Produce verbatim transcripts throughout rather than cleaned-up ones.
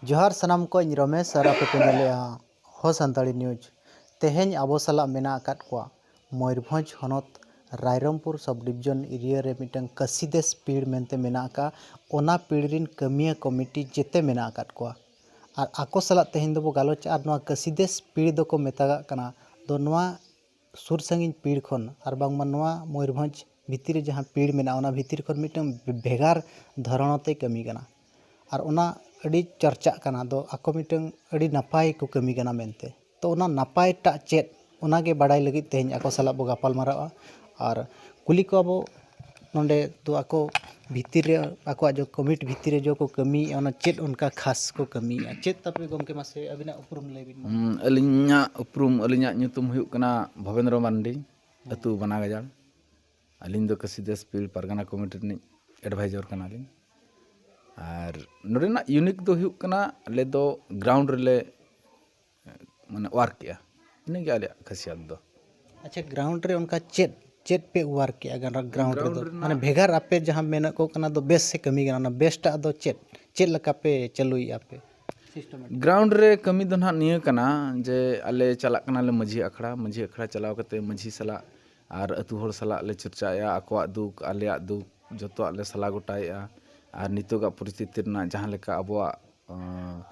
ᱡᱚᱦᱟᱨ ᱥᱟᱱᱟᱢ ᱠᱚ, ᱤᱧ ᱨᱚᱢᱮᱥ ᱟᱨ ᱟᱯᱮ ᱯᱮ ᱧᱮᱞᱮᱜᱼᱟ ᱦᱚ ᱥᱟᱱᱛᱟᱲᱤ ᱱᱤᱭᱩᱡᱽ᱾ ᱛᱮᱦᱮᱧ ᱟᱵᱚ ᱥᱟᱞᱟᱜ ᱢᱮᱱᱟᱜ ᱟᱠᱟᱫ ᱠᱚᱣᱟ ᱢᱚᱭᱩᱨᱵᱷᱚᱸᱡᱽ ᱦᱚᱱᱚᱛ ᱨᱟᱭᱨᱚᱝᱯᱩᱨ ᱥᱟᱵ ᱰᱤᱵᱷᱤᱡᱚᱱ ᱮᱨᱤᱭᱟ ᱨᱮ ᱢᱤᱫᱴᱟᱝ ᱠᱟᱹᱥᱤᱫᱮᱥ ᱯᱤᱲ ᱢᱮᱱᱛᱮ ᱢᱮᱱᱟᱜ ᱟᱠᱟᱫ, ᱚᱱᱟ ᱯᱤᱲ ᱨᱤᱱ ᱠᱟᱹᱢᱤᱭᱟᱹ ᱠᱚᱢᱤᱴᱤ ᱡᱮᱛᱮ ᱢᱮᱱᱟᱜ ᱟᱠᱟᱫ ᱠᱚᱣᱟ᱾ ᱟᱨ ᱟᱠᱚ ᱥᱟᱞᱟᱜ ᱛᱮᱦᱮᱧ ᱫᱚᱵᱚ ᱜᱟᱞᱚᱪᱟ᱾ ᱟᱨ ᱱᱚᱣᱟ ᱠᱟᱹᱥᱤᱫᱮᱥ ᱯᱤᱲ ᱫᱚᱠᱚ ᱢᱮᱛᱟᱜᱟᱜ ᱠᱟᱱᱟ ᱫᱚ ᱱᱚᱣᱟ ᱥᱩᱨ ᱥᱟᱺᱜᱤᱧ ᱯᱤᱲ ᱠᱷᱚᱱ, ᱟᱨ ᱵᱟᱝᱢᱟ ᱱᱚᱣᱟ ᱢᱚᱭᱩᱨᱵᱷᱚᱸᱡᱽ ᱵᱷᱤᱛᱤᱨ ᱨᱮ ᱡᱟᱦᱟᱸ ᱯᱤᱲ ᱢᱮᱱᱟᱜᱼᱟ, ᱚᱱᱟ ᱵᱷᱤᱛᱤᱨ ᱠᱷᱚᱱ ᱢᱤᱫᱴᱟᱝ ᱵᱷᱮᱜᱟᱨ ᱫᱷᱚᱨᱚᱱ ᱟᱛᱮ ᱠᱟᱹᱢᱤ ᱠᱟᱱᱟ᱾ ᱟᱨ ᱚᱱᱟ ᱟᱹᱰᱤ ᱪᱟᱨᱪᱟᱜ ᱠᱟᱱᱟ, ᱫᱚ ᱟᱠᱚ ᱢᱤᱫᱴᱟᱝ ᱟᱹᱰᱤ ᱱᱟᱯᱟᱭ ᱠᱚ ᱠᱟᱹᱢᱤ ᱠᱟᱱᱟ ᱢᱮᱱᱛᱮ᱾ ᱛᱚ, ᱚᱱᱟ ᱱᱟᱯᱟᱭ ᱴᱟᱜ ᱪᱮᱫ, ᱚᱱᱟᱜᱮ ᱵᱟᱲᱟᱭ ᱞᱟᱹᱜᱤᱫ ᱛᱮᱦᱮᱧ ᱟᱠᱚ ᱥᱟᱞᱟᱜ ᱵᱚ ᱜᱟᱯᱟᱞ ᱢᱟᱨᱟᱣᱟ᱾ ᱟᱨ ᱠᱩᱞᱤ ᱠᱚᱣᱟ ᱵᱚ ᱱᱚᱰᱮ ᱫᱚ ᱟᱠᱚ ᱵᱷᱤᱛᱤᱨ ᱨᱮ, ᱟᱠᱚᱣᱟᱜ ᱡᱚ ᱠᱚᱢᱤᱴ ᱵᱷᱤᱛᱤᱨ ᱨᱮ ᱡᱚ ᱠᱚ ᱠᱟᱹᱢᱤᱭᱮᱫᱼᱟ, ᱚᱱᱟ ᱪᱮᱫ ᱚᱱᱠᱟ ᱠᱷᱟᱥ ᱠᱚ ᱠᱟᱹᱢᱤᱭᱮᱫᱼᱟ? ᱪᱮᱫ ᱛᱟᱯᱮ ᱜᱚᱢᱠᱮ, ᱢᱟᱥᱮ ᱟᱹᱵᱤᱱᱟᱜ ᱩᱯᱨᱩᱢ ᱞᱟᱹᱭ ᱵᱤᱱ ᱢᱟ᱾ ᱦᱩᱸ, ᱟᱹᱞᱤᱧᱟᱜ ᱩᱯᱨᱩᱢ, ᱟᱹᱞᱤᱧᱟᱜ ᱧᱩᱛᱩᱢ ᱦᱩᱭᱩᱜ ᱠᱟᱱᱟ ᱵᱷᱚᱵᱮᱱᱫᱨᱚ ᱢᱟᱱᱰᱤ, ᱟᱹᱛᱩ ᱵᱟᱱᱟ ᱜᱟᱡᱟᱲ᱾ ᱟᱹᱞᱤᱧ ᱫᱚ ᱠᱟᱹᱥᱤᱫᱟᱥ ᱯᱤᱲ ᱯᱟᱨᱜᱟᱱᱟ ᱠᱚᱢᱤᱴᱤ ᱨᱤᱱᱤᱡ ᱮᱰᱵᱷᱟᱭᱡᱚᱨ ᱠᱟᱱᱟᱞᱤᱧ᱾ ᱟᱨ ᱱᱚᱰᱮᱱᱟᱜ ᱤᱭᱩᱱᱤᱠ ᱫᱚ ᱦᱩᱭᱩᱜ ᱠᱟᱱᱟ, ᱟᱞᱮ ᱫᱚ ᱜᱨᱟᱣᱩᱱᱰ ᱨᱮᱞᱮ, ᱢᱟᱱᱮ, ᱣᱟᱨᱠ ᱮᱜᱼᱟ᱾ ᱤᱱᱟᱹᱜᱮ ᱟᱞᱮᱭᱟᱜ ᱠᱷᱟᱥᱤᱭᱟᱛ ᱫᱚ᱾ ᱟᱪᱪᱷᱟ, ᱜᱨᱟᱣᱩᱱᱰ ᱨᱮ ᱚᱱᱠᱟ ᱪᱮᱫ, ᱪᱮᱫ ᱯᱮ ᱣᱟᱨᱠ ᱮᱜᱼᱟ ᱜᱨᱟᱣᱩᱱᱰ ᱨᱮᱫᱚ? ᱜᱨᱟᱣᱩᱱᱰ ᱨᱮᱱᱟᱜ ᱢᱟᱱᱮ, ᱵᱷᱮᱜᱟᱨ ᱟᱯᱮ ᱡᱟᱦᱟᱸ ᱢᱮᱱᱚᱜ ᱠᱚ ᱠᱟᱱᱟ ᱫᱚ ᱵᱮᱥ ᱮ ᱠᱟᱹᱢᱤ ᱠᱟᱱᱟ, ᱚᱱᱟ ᱵᱮᱥᱴᱟᱜ ᱫᱚ ᱪᱮᱫ, ᱪᱮᱫ ᱞᱮᱠᱟ ᱯᱮ ᱪᱟᱹᱞᱩᱭᱮᱫᱼᱟ ᱯᱮ ᱥᱤᱥᱴᱮᱢᱮᱴᱤᱠ? ᱜᱨᱟᱣᱩᱱᱰ ᱨᱮ ᱠᱟᱹᱢᱤ ᱫᱚ ᱱᱟᱦᱟᱜ ᱱᱤᱭᱟᱹ ᱠᱟᱱᱟ ᱡᱮ ᱟᱞᱮ ᱪᱟᱞᱟᱜ ᱠᱟᱱᱟᱞᱮ ᱢᱟᱹᱡᱷᱤ ᱟᱠᱷᱲᱟ, ᱢᱟᱹᱡᱷᱤ ᱟᱠᱷᱲᱟ ᱪᱟᱞᱟᱣ ᱠᱟᱛᱮ ᱢᱟᱹᱡᱷᱤ ᱥᱟᱞᱟᱜ ᱟᱨ ᱟᱹᱛᱩ ᱦᱚᱲ ᱥᱟᱞᱟᱜ ᱞᱮ ᱪᱚᱨᱪᱟᱭᱮᱫᱼᱟ, ᱟᱠᱚᱣᱟᱜ ᱫᱩᱠ, ᱟᱞᱮᱭᱟᱜ ᱫᱩᱠ, ᱡᱚᱛᱚᱣᱟᱜ ᱞᱮ ᱥᱟᱞᱟ ᱜᱚᱴᱟᱭᱮᱫᱼᱟ᱾ ᱟᱨ ᱱᱤᱛᱚᱜᱟᱜ ᱯᱚᱨᱤᱥᱛᱷᱤᱛᱤ ᱨᱮᱱᱟᱜ ᱡᱟᱦᱟᱸ ᱞᱮᱠᱟ ᱟᱵᱚᱣᱟᱜ, ᱟᱸ,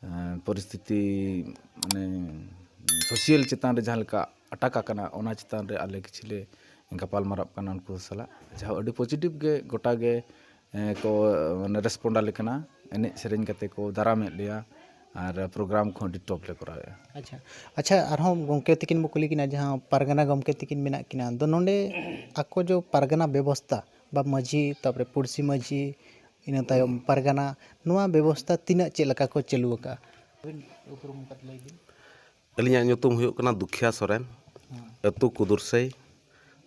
ᱟᱸ, ᱯᱚᱨᱤᱥᱛᱷᱤᱛᱤ, ᱢᱟᱱᱮ, ᱥᱳᱥᱤᱭᱟᱞ ᱪᱮᱛᱟᱱ ᱨᱮ ᱡᱟᱦᱟᱸ ᱞᱮᱠᱟ ᱟᱴᱟᱠ ᱟᱠᱟᱱᱟ, ᱚᱱᱟ ᱪᱮᱛᱟᱱ ᱨᱮ ᱟᱞᱮ ᱠᱤᱪᱷᱩ ᱞᱮ ᱜᱟᱯᱟᱞ ᱢᱟᱨᱟᱜ ᱠᱟᱱᱟ ᱩᱱᱠᱩ ᱥᱟᱞᱟᱜ, ᱡᱟᱦᱟᱸ ᱟᱹᱰᱤ ᱯᱚᱡᱤᱴᱤᱵᱷ ᱜᱮ ᱜᱚᱴᱟ ᱜᱮ, ᱮᱸ, ᱠᱚ, ᱢᱟᱱᱮ, ᱨᱮᱥᱯᱚᱱᱰ ᱟᱞᱮ ᱠᱟᱱᱟ᱾ ᱮᱱᱮᱡ ᱥᱮᱨᱮᱧ ᱠᱟᱛᱮ ᱠᱚ ᱫᱟᱨᱟᱢᱮᱫ ᱞᱮᱭᱟ ᱟᱨ ᱯᱨᱳᱜᱨᱟᱢ ᱠᱚᱦᱚᱸ ᱟᱹᱰᱤ ᱴᱚᱯ ᱞᱮ ᱠᱚᱨᱟᱣᱮᱫᱼᱟ᱾ ᱟᱪᱪᱷᱟ, ᱟᱪᱪᱷᱟ, ᱟᱨᱦᱚᱸ ᱜᱚᱢᱠᱮ ᱛᱤᱠᱤᱱ ᱵᱚ ᱠᱩᱞᱤ ᱠᱤᱱᱟ, ᱡᱟᱦᱟᱸ ᱯᱟᱨᱜᱟᱱᱟ ᱜᱚᱢᱠᱮ ᱛᱤᱠᱤᱱ ᱢᱮᱱᱟᱜ ᱠᱤᱱᱟ, ᱟᱫᱚ ᱱᱚᱰᱮ ᱟᱠᱚ ᱡᱚ ᱯᱟᱨᱜᱟᱱᱟ ᱵᱮᱵᱚᱥᱛᱟ ᱵᱟ ᱢᱟᱹᱡᱷᱤ, ᱛᱟᱯᱚᱨᱮ ᱯᱩᱲᱥᱤ ᱢᱟᱹᱡᱷᱤ, ᱤᱱᱟᱹ ᱛᱟᱭᱚᱢ ᱯᱟᱨᱜᱟᱱᱟ, ᱱᱚᱣᱟ ᱵᱮᱵᱚᱥᱛᱟ ᱛᱤᱱᱟᱹᱜ ᱪᱮᱫ ᱞᱮᱠᱟ ᱠᱚ ᱪᱟᱹᱞᱩ ᱟᱠᱟᱫᱼᱟ? ᱟᱹᱵᱤᱱ ᱩᱯᱨᱩᱢ ᱠᱟᱛᱮ ᱞᱟᱹᱭ ᱵᱤᱱ᱾ ᱟᱹᱞᱤᱧᱟᱜ ᱧᱩᱛᱩᱢ ᱦᱩᱭᱩᱜ ᱠᱟᱱᱟ ᱫᱩᱠᱷᱤᱭᱟ ᱥᱚᱨᱮᱱ, ᱦᱮᱸ᱾ ᱟᱹᱛᱩ ᱠᱩᱫᱩᱨᱥᱟᱹᱭ,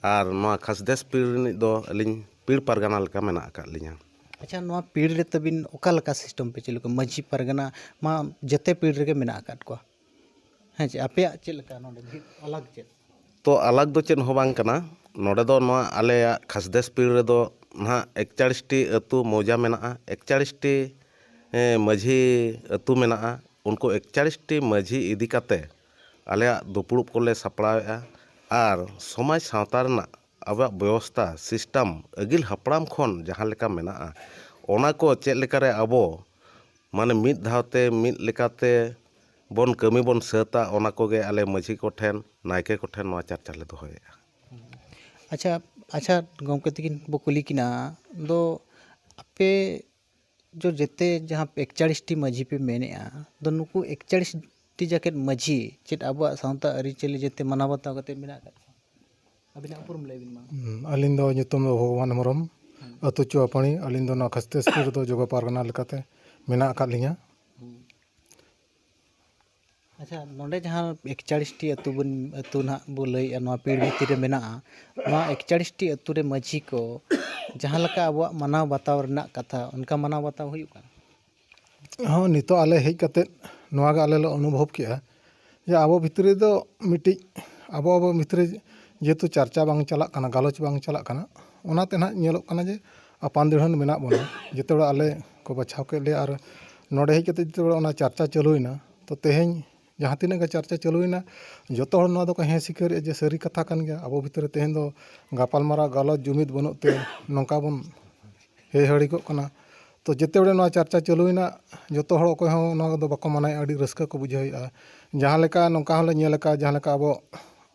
ᱟᱨ ᱱᱚᱣᱟ ᱠᱷᱟᱥᱫᱮᱥ ᱯᱤᱲ ᱨᱤᱱᱤᱡ ᱫᱚ ᱟᱹᱞᱤᱧ ᱯᱤᱲ ᱯᱟᱨᱜᱟᱱᱟ ᱞᱮᱠᱟ ᱢᱮᱱᱟᱜ ᱟᱠᱟᱫ ᱞᱤᱧᱟ᱾ ᱟᱪᱪᱷᱟ, ᱱᱚᱣᱟ ᱯᱤᱲ ᱨᱮ ᱛᱟᱹᱵᱤᱱ ᱚᱠᱟ ᱞᱮᱠᱟ ᱥᱤᱥᱴᱮᱢ ᱯᱮ ᱪᱟᱹᱞᱩ ᱠᱟᱜᱼᱟ? ᱢᱟᱹᱡᱷᱤ ᱯᱟᱨᱜᱟᱱᱟ ᱢᱟ ᱡᱮᱛᱮ ᱯᱤᱲ ᱨᱮᱜᱮ ᱢᱮᱱᱟᱜ ᱟᱠᱟᱫ ᱠᱚᱣᱟ, ᱦᱮᱸ ᱪᱮ? ᱟᱯᱮᱭᱟᱜ ᱪᱮᱫ ᱞᱮᱠᱟ ᱱᱚᱰᱮ ᱵᱷᱤ-, ᱟᱞᱟᱜᱽ ᱪᱮᱫ? ᱛᱚ, ᱟᱞᱟᱜᱽ ᱫᱚ ᱪᱮᱫ ᱦᱚᱸ ᱵᱟᱝ ᱠᱟᱱᱟ᱾ ᱱᱚᱰᱮ ᱫᱚ ᱱᱚᱣᱟ ᱟᱞᱮᱭᱟᱜ ᱠᱷᱟᱥᱫᱮᱥ ᱯᱤᱲ ᱨᱮᱫᱚ ᱱᱟᱦᱟᱜ ᱮᱠᱪᱟᱲᱤᱥ ᱴᱤ ᱟᱹᱛᱩ ᱢᱚᱣᱡᱟ ᱢᱮᱱᱟᱜᱼᱟ, ᱮᱠᱪᱟᱲᱤᱥ ᱴᱤ ᱦᱮᱸ, ᱢᱟᱹᱡᱷᱤ ᱟᱹᱛᱩ ᱢᱮᱱᱟᱜᱼᱟ, ᱩᱱᱠᱩ ᱮᱠᱪᱟᱲᱤᱥ ᱴᱤ ᱢᱟᱹᱡᱷᱤ ᱤᱫᱤ ᱠᱟᱛᱮ ᱟᱞᱮᱭᱟᱜ ᱫᱩᱯᱲᱩᱵ ᱠᱚᱞᱮ ᱥᱟᱯᱲᱟᱣᱮᱫᱼᱟ᱾ ᱟᱨ ᱥᱚᱢᱟᱡᱽ ᱥᱟᱶᱛᱟ ᱨᱮᱱᱟᱜ ᱟᱵᱚᱣᱟᱜ ᱵᱮᱵᱚᱥᱛᱷᱟ, system, ᱟᱹᱜᱤᱞ ᱦᱟᱯᱲᱟᱢ ᱠᱷᱚᱱ ᱡᱟᱦᱟᱸ ᱞᱮᱠᱟ ᱢᱮᱱᱟᱜᱼᱟ, ᱚᱱᱟ ᱠᱚ ᱪᱮᱫ ᱞᱮᱠᱟᱨᱮ ᱟᱵᱚ ᱢᱟᱱᱮ ᱢᱤᱫ ᱫᱷᱟᱣ ᱛᱮ ᱢᱤᱫ ᱞᱮᱠᱟᱛᱮ ᱵᱚᱱ ᱠᱟᱹᱢᱤ ᱵᱚᱱ ᱥᱟᱹᱛᱟ, ᱚᱱᱟ ᱠᱚᱜᱮ ᱟᱞᱮ ᱢᱟᱹᱡᱷᱤ ᱠᱚᱴᱷᱮᱱ, ᱱᱟᱭᱠᱮ ᱠᱚᱴᱷᱮᱱ ᱱᱚᱣᱟ ᱪᱟᱨᱪᱟ ᱞᱮ ᱫᱚᱦᱚᱭᱮᱫᱼᱟ᱾ ᱟᱪᱪᱷᱟ, ᱟᱪᱪᱷᱟ ᱜᱚᱢᱠᱮ ᱛᱟᱹᱠᱤᱱ ᱵᱚ ᱠᱩᱞᱤ ᱠᱤᱱᱟ, ᱫᱚ ᱟᱯᱮ ᱡᱚ ᱡᱮᱛᱮ ᱡᱟᱦᱟᱸ ᱮᱠᱪᱟᱲᱤᱥ ᱴᱤ ᱢᱟᱹᱡᱷᱤ ᱯᱮ ᱢᱮᱱᱮᱫᱼᱟ, ᱫᱚ ᱱᱩᱠᱩ ᱮᱠᱪᱟᱲᱤᱥ ᱴᱤ ᱡᱟᱠᱮᱛ ᱢᱟᱹᱡᱷᱤ ᱪᱮᱫ ᱟᱵᱚᱣᱟᱜ ᱥᱟᱶᱛᱟ ᱟᱹᱨᱤᱪᱟᱹᱞᱤ ᱡᱮᱛᱮ ᱢᱟᱱᱟᱣ ᱵᱟᱛᱟᱣ ᱠᱟᱛᱮ ᱢᱮᱱᱟᱜ ᱟᱠᱟᱫ ᱠᱚᱣᱟ? ᱟᱹᱵᱤᱱᱟᱜ ᱩᱯᱨᱩᱢ ᱞᱟᱹᱭ ᱵᱤᱱ ᱢᱟ᱾ ᱦᱩᱸ, ᱟᱹᱞᱤᱧ ᱫᱚ ᱧᱩᱛᱩᱢ ᱫᱚ ᱵᱷᱚᱜᱚᱵᱟᱱ ᱦᱮᱢᱵᱨᱚᱢ, ᱦᱩᱸ᱾ ᱟᱹᱛᱩ ᱪᱩᱣᱟᱯᱟᱹᱲᱤ᱾ ᱟᱹᱞᱤᱧ ᱫᱚ ᱱᱚᱣᱟ ᱠᱷᱟᱥᱛᱤ ᱥᱠᱩᱞ ᱨᱮᱫᱚ ᱡᱚᱜᱚ ᱯᱟᱨᱜᱟᱱᱟ ᱞᱮᱠᱟᱛᱮ ᱢᱮᱱᱟᱜ ᱟᱠᱟᱫ ᱞᱤᱧᱟ᱾ ᱦᱩᱸ᱾ ᱟᱪᱪᱷᱟ, ᱱᱚᱰᱮ ᱡᱟᱦᱟᱸ ᱮᱠᱪᱟᱲᱤᱥ ᱴᱤ ᱟᱹᱛᱩ ᱵᱚᱱ, ᱟᱹᱛᱩ ᱱᱟᱦᱟᱜ ᱵᱚ ᱞᱟᱹᱭᱮᱫᱼᱟ, ᱱᱚᱣᱟ ᱯᱤᱲ ᱵᱷᱤᱛᱤᱨ ᱨᱮ ᱢᱮᱱᱟᱜᱼᱟ, ᱱᱚᱣᱟ ᱮᱠᱪᱟᱲᱤᱥ ᱴᱤ ᱟᱹᱛᱩ ᱨᱮ ᱢᱟᱹᱡᱷᱤ ᱠᱚ ᱡᱟᱦᱟᱸ ᱞᱮᱠᱟ ᱟᱵᱚᱣᱟᱜ ᱢᱟᱱᱟᱣ ᱵᱟᱛᱟᱣ ᱨᱮᱱᱟᱜ ᱠᱟᱛᱷᱟ, ᱚᱱᱠᱟ ᱢᱟᱱᱟᱣ ᱵᱟᱛᱟᱣ ᱦᱩᱭᱩᱜ ᱠᱟᱱᱟ? ᱦᱚᱸ, ᱱᱤᱛᱚᱜ ᱟᱞᱮ ᱦᱮᱡ ᱠᱟᱛᱮᱫ ᱱᱚᱣᱟ ᱜᱮ ᱟᱞᱮ ᱞᱮ ᱚᱱᱩᱵᱷᱚᱵ ᱠᱮᱜᱼᱟ ᱡᱮ ᱟᱵᱚ ᱵᱷᱤᱛᱨᱤ ᱫᱚ ᱢᱤᱫᱴᱤᱡ, ᱟᱵᱚ ᱟᱵᱚ ᱵᱷᱤᱛᱨᱤ ᱡᱮᱦᱮᱛᱩ ᱪᱟᱨᱪᱟ ᱵᱟᱝ ᱪᱟᱞᱟᱜ ᱠᱟᱱᱟ, ᱜᱟᱞᱚᱪ ᱵᱟᱝ ᱪᱟᱞᱟᱜ ᱠᱟᱱᱟ, ᱚᱱᱟᱛᱮ ᱱᱟᱦᱟᱜ ᱧᱮᱞᱚᱜ ᱠᱟᱱᱟ ᱡᱮ ᱟᱯᱟᱱ ᱫᱤᱲᱦᱚᱱ ᱢᱮᱱᱟᱜ ᱵᱚᱱᱟ᱾ ᱡᱮᱛᱮ ᱦᱚᱲ ᱟᱞᱮ ᱠᱚ ᱵᱟᱪᱷᱟᱣ ᱠᱮᱫ ᱞᱮᱭᱟ ᱟᱨ ᱱᱚᱰᱮ ᱦᱮᱡ ᱠᱟᱛᱮᱫ ᱡᱮᱛᱮ ᱦᱚᱲ ᱚᱱᱟ ᱪᱟᱨᱪᱟ ᱪᱟᱹᱞᱩᱭᱮᱱᱟ, ᱛᱚ ᱛᱮᱦᱮᱧ ᱡᱟᱦᱟᱸ ᱛᱤᱱᱟᱹᱜ ᱜᱮ ᱪᱟᱨᱪᱟ ᱪᱟᱹᱞᱩᱭᱮᱱᱟ, ᱡᱚᱛᱚ ᱦᱚᱲ ᱱᱚᱣᱟ ᱫᱚᱠᱚ ᱦᱮᱸ ᱥᱤᱠᱟᱹᱨᱮᱜᱼᱟ ᱡᱮ ᱥᱟᱹᱨᱤ ᱠᱟᱛᱷᱟ ᱠᱟᱱ ᱜᱮᱭᱟ᱾ ᱟᱵᱚ ᱵᱷᱤᱛᱨᱤ ᱨᱮ ᱛᱮᱦᱮᱧ ᱫᱚ ᱜᱟᱯᱟᱞᱢᱟᱨᱟᱣ, ᱜᱟᱞᱚᱪ, ᱡᱩᱢᱤᱫ ᱵᱟᱹᱱᱩᱜ ᱛᱮ ᱱᱚᱝᱠᱟ ᱵᱚᱱ ᱦᱮᱡ ᱦᱟᱹᱲᱤᱠᱚᱜ ᱠᱟᱱᱟ᱾ ᱛᱚ ᱡᱮᱛᱮ ᱦᱚᱲ ᱱᱚᱣᱟ ᱪᱟᱨᱪᱟ ᱪᱟᱹᱞᱩᱭᱮᱱᱟ, ᱡᱚᱛᱚ ᱦᱚᱲ ᱚᱠᱚᱭ ᱦᱚᱸ ᱱᱚᱣᱟ ᱫᱚ ᱵᱟᱠᱚ ᱢᱟᱱᱟᱭᱟ, ᱟᱹᱰᱤ ᱨᱟᱹᱥᱠᱟᱹ ᱠᱚ ᱵᱩᱡᱷᱟᱹᱣᱮᱫᱼᱟ᱾ ᱡᱟᱦᱟᱸ ᱞᱮᱠᱟ ᱱᱚᱝᱠᱟ ᱦᱚᱸᱞᱮ ᱧᱮᱞ ᱟᱠᱟᱫᱼᱟ, ᱡᱟᱦᱟᱸ ᱞᱮᱠᱟ ᱟᱵᱚ,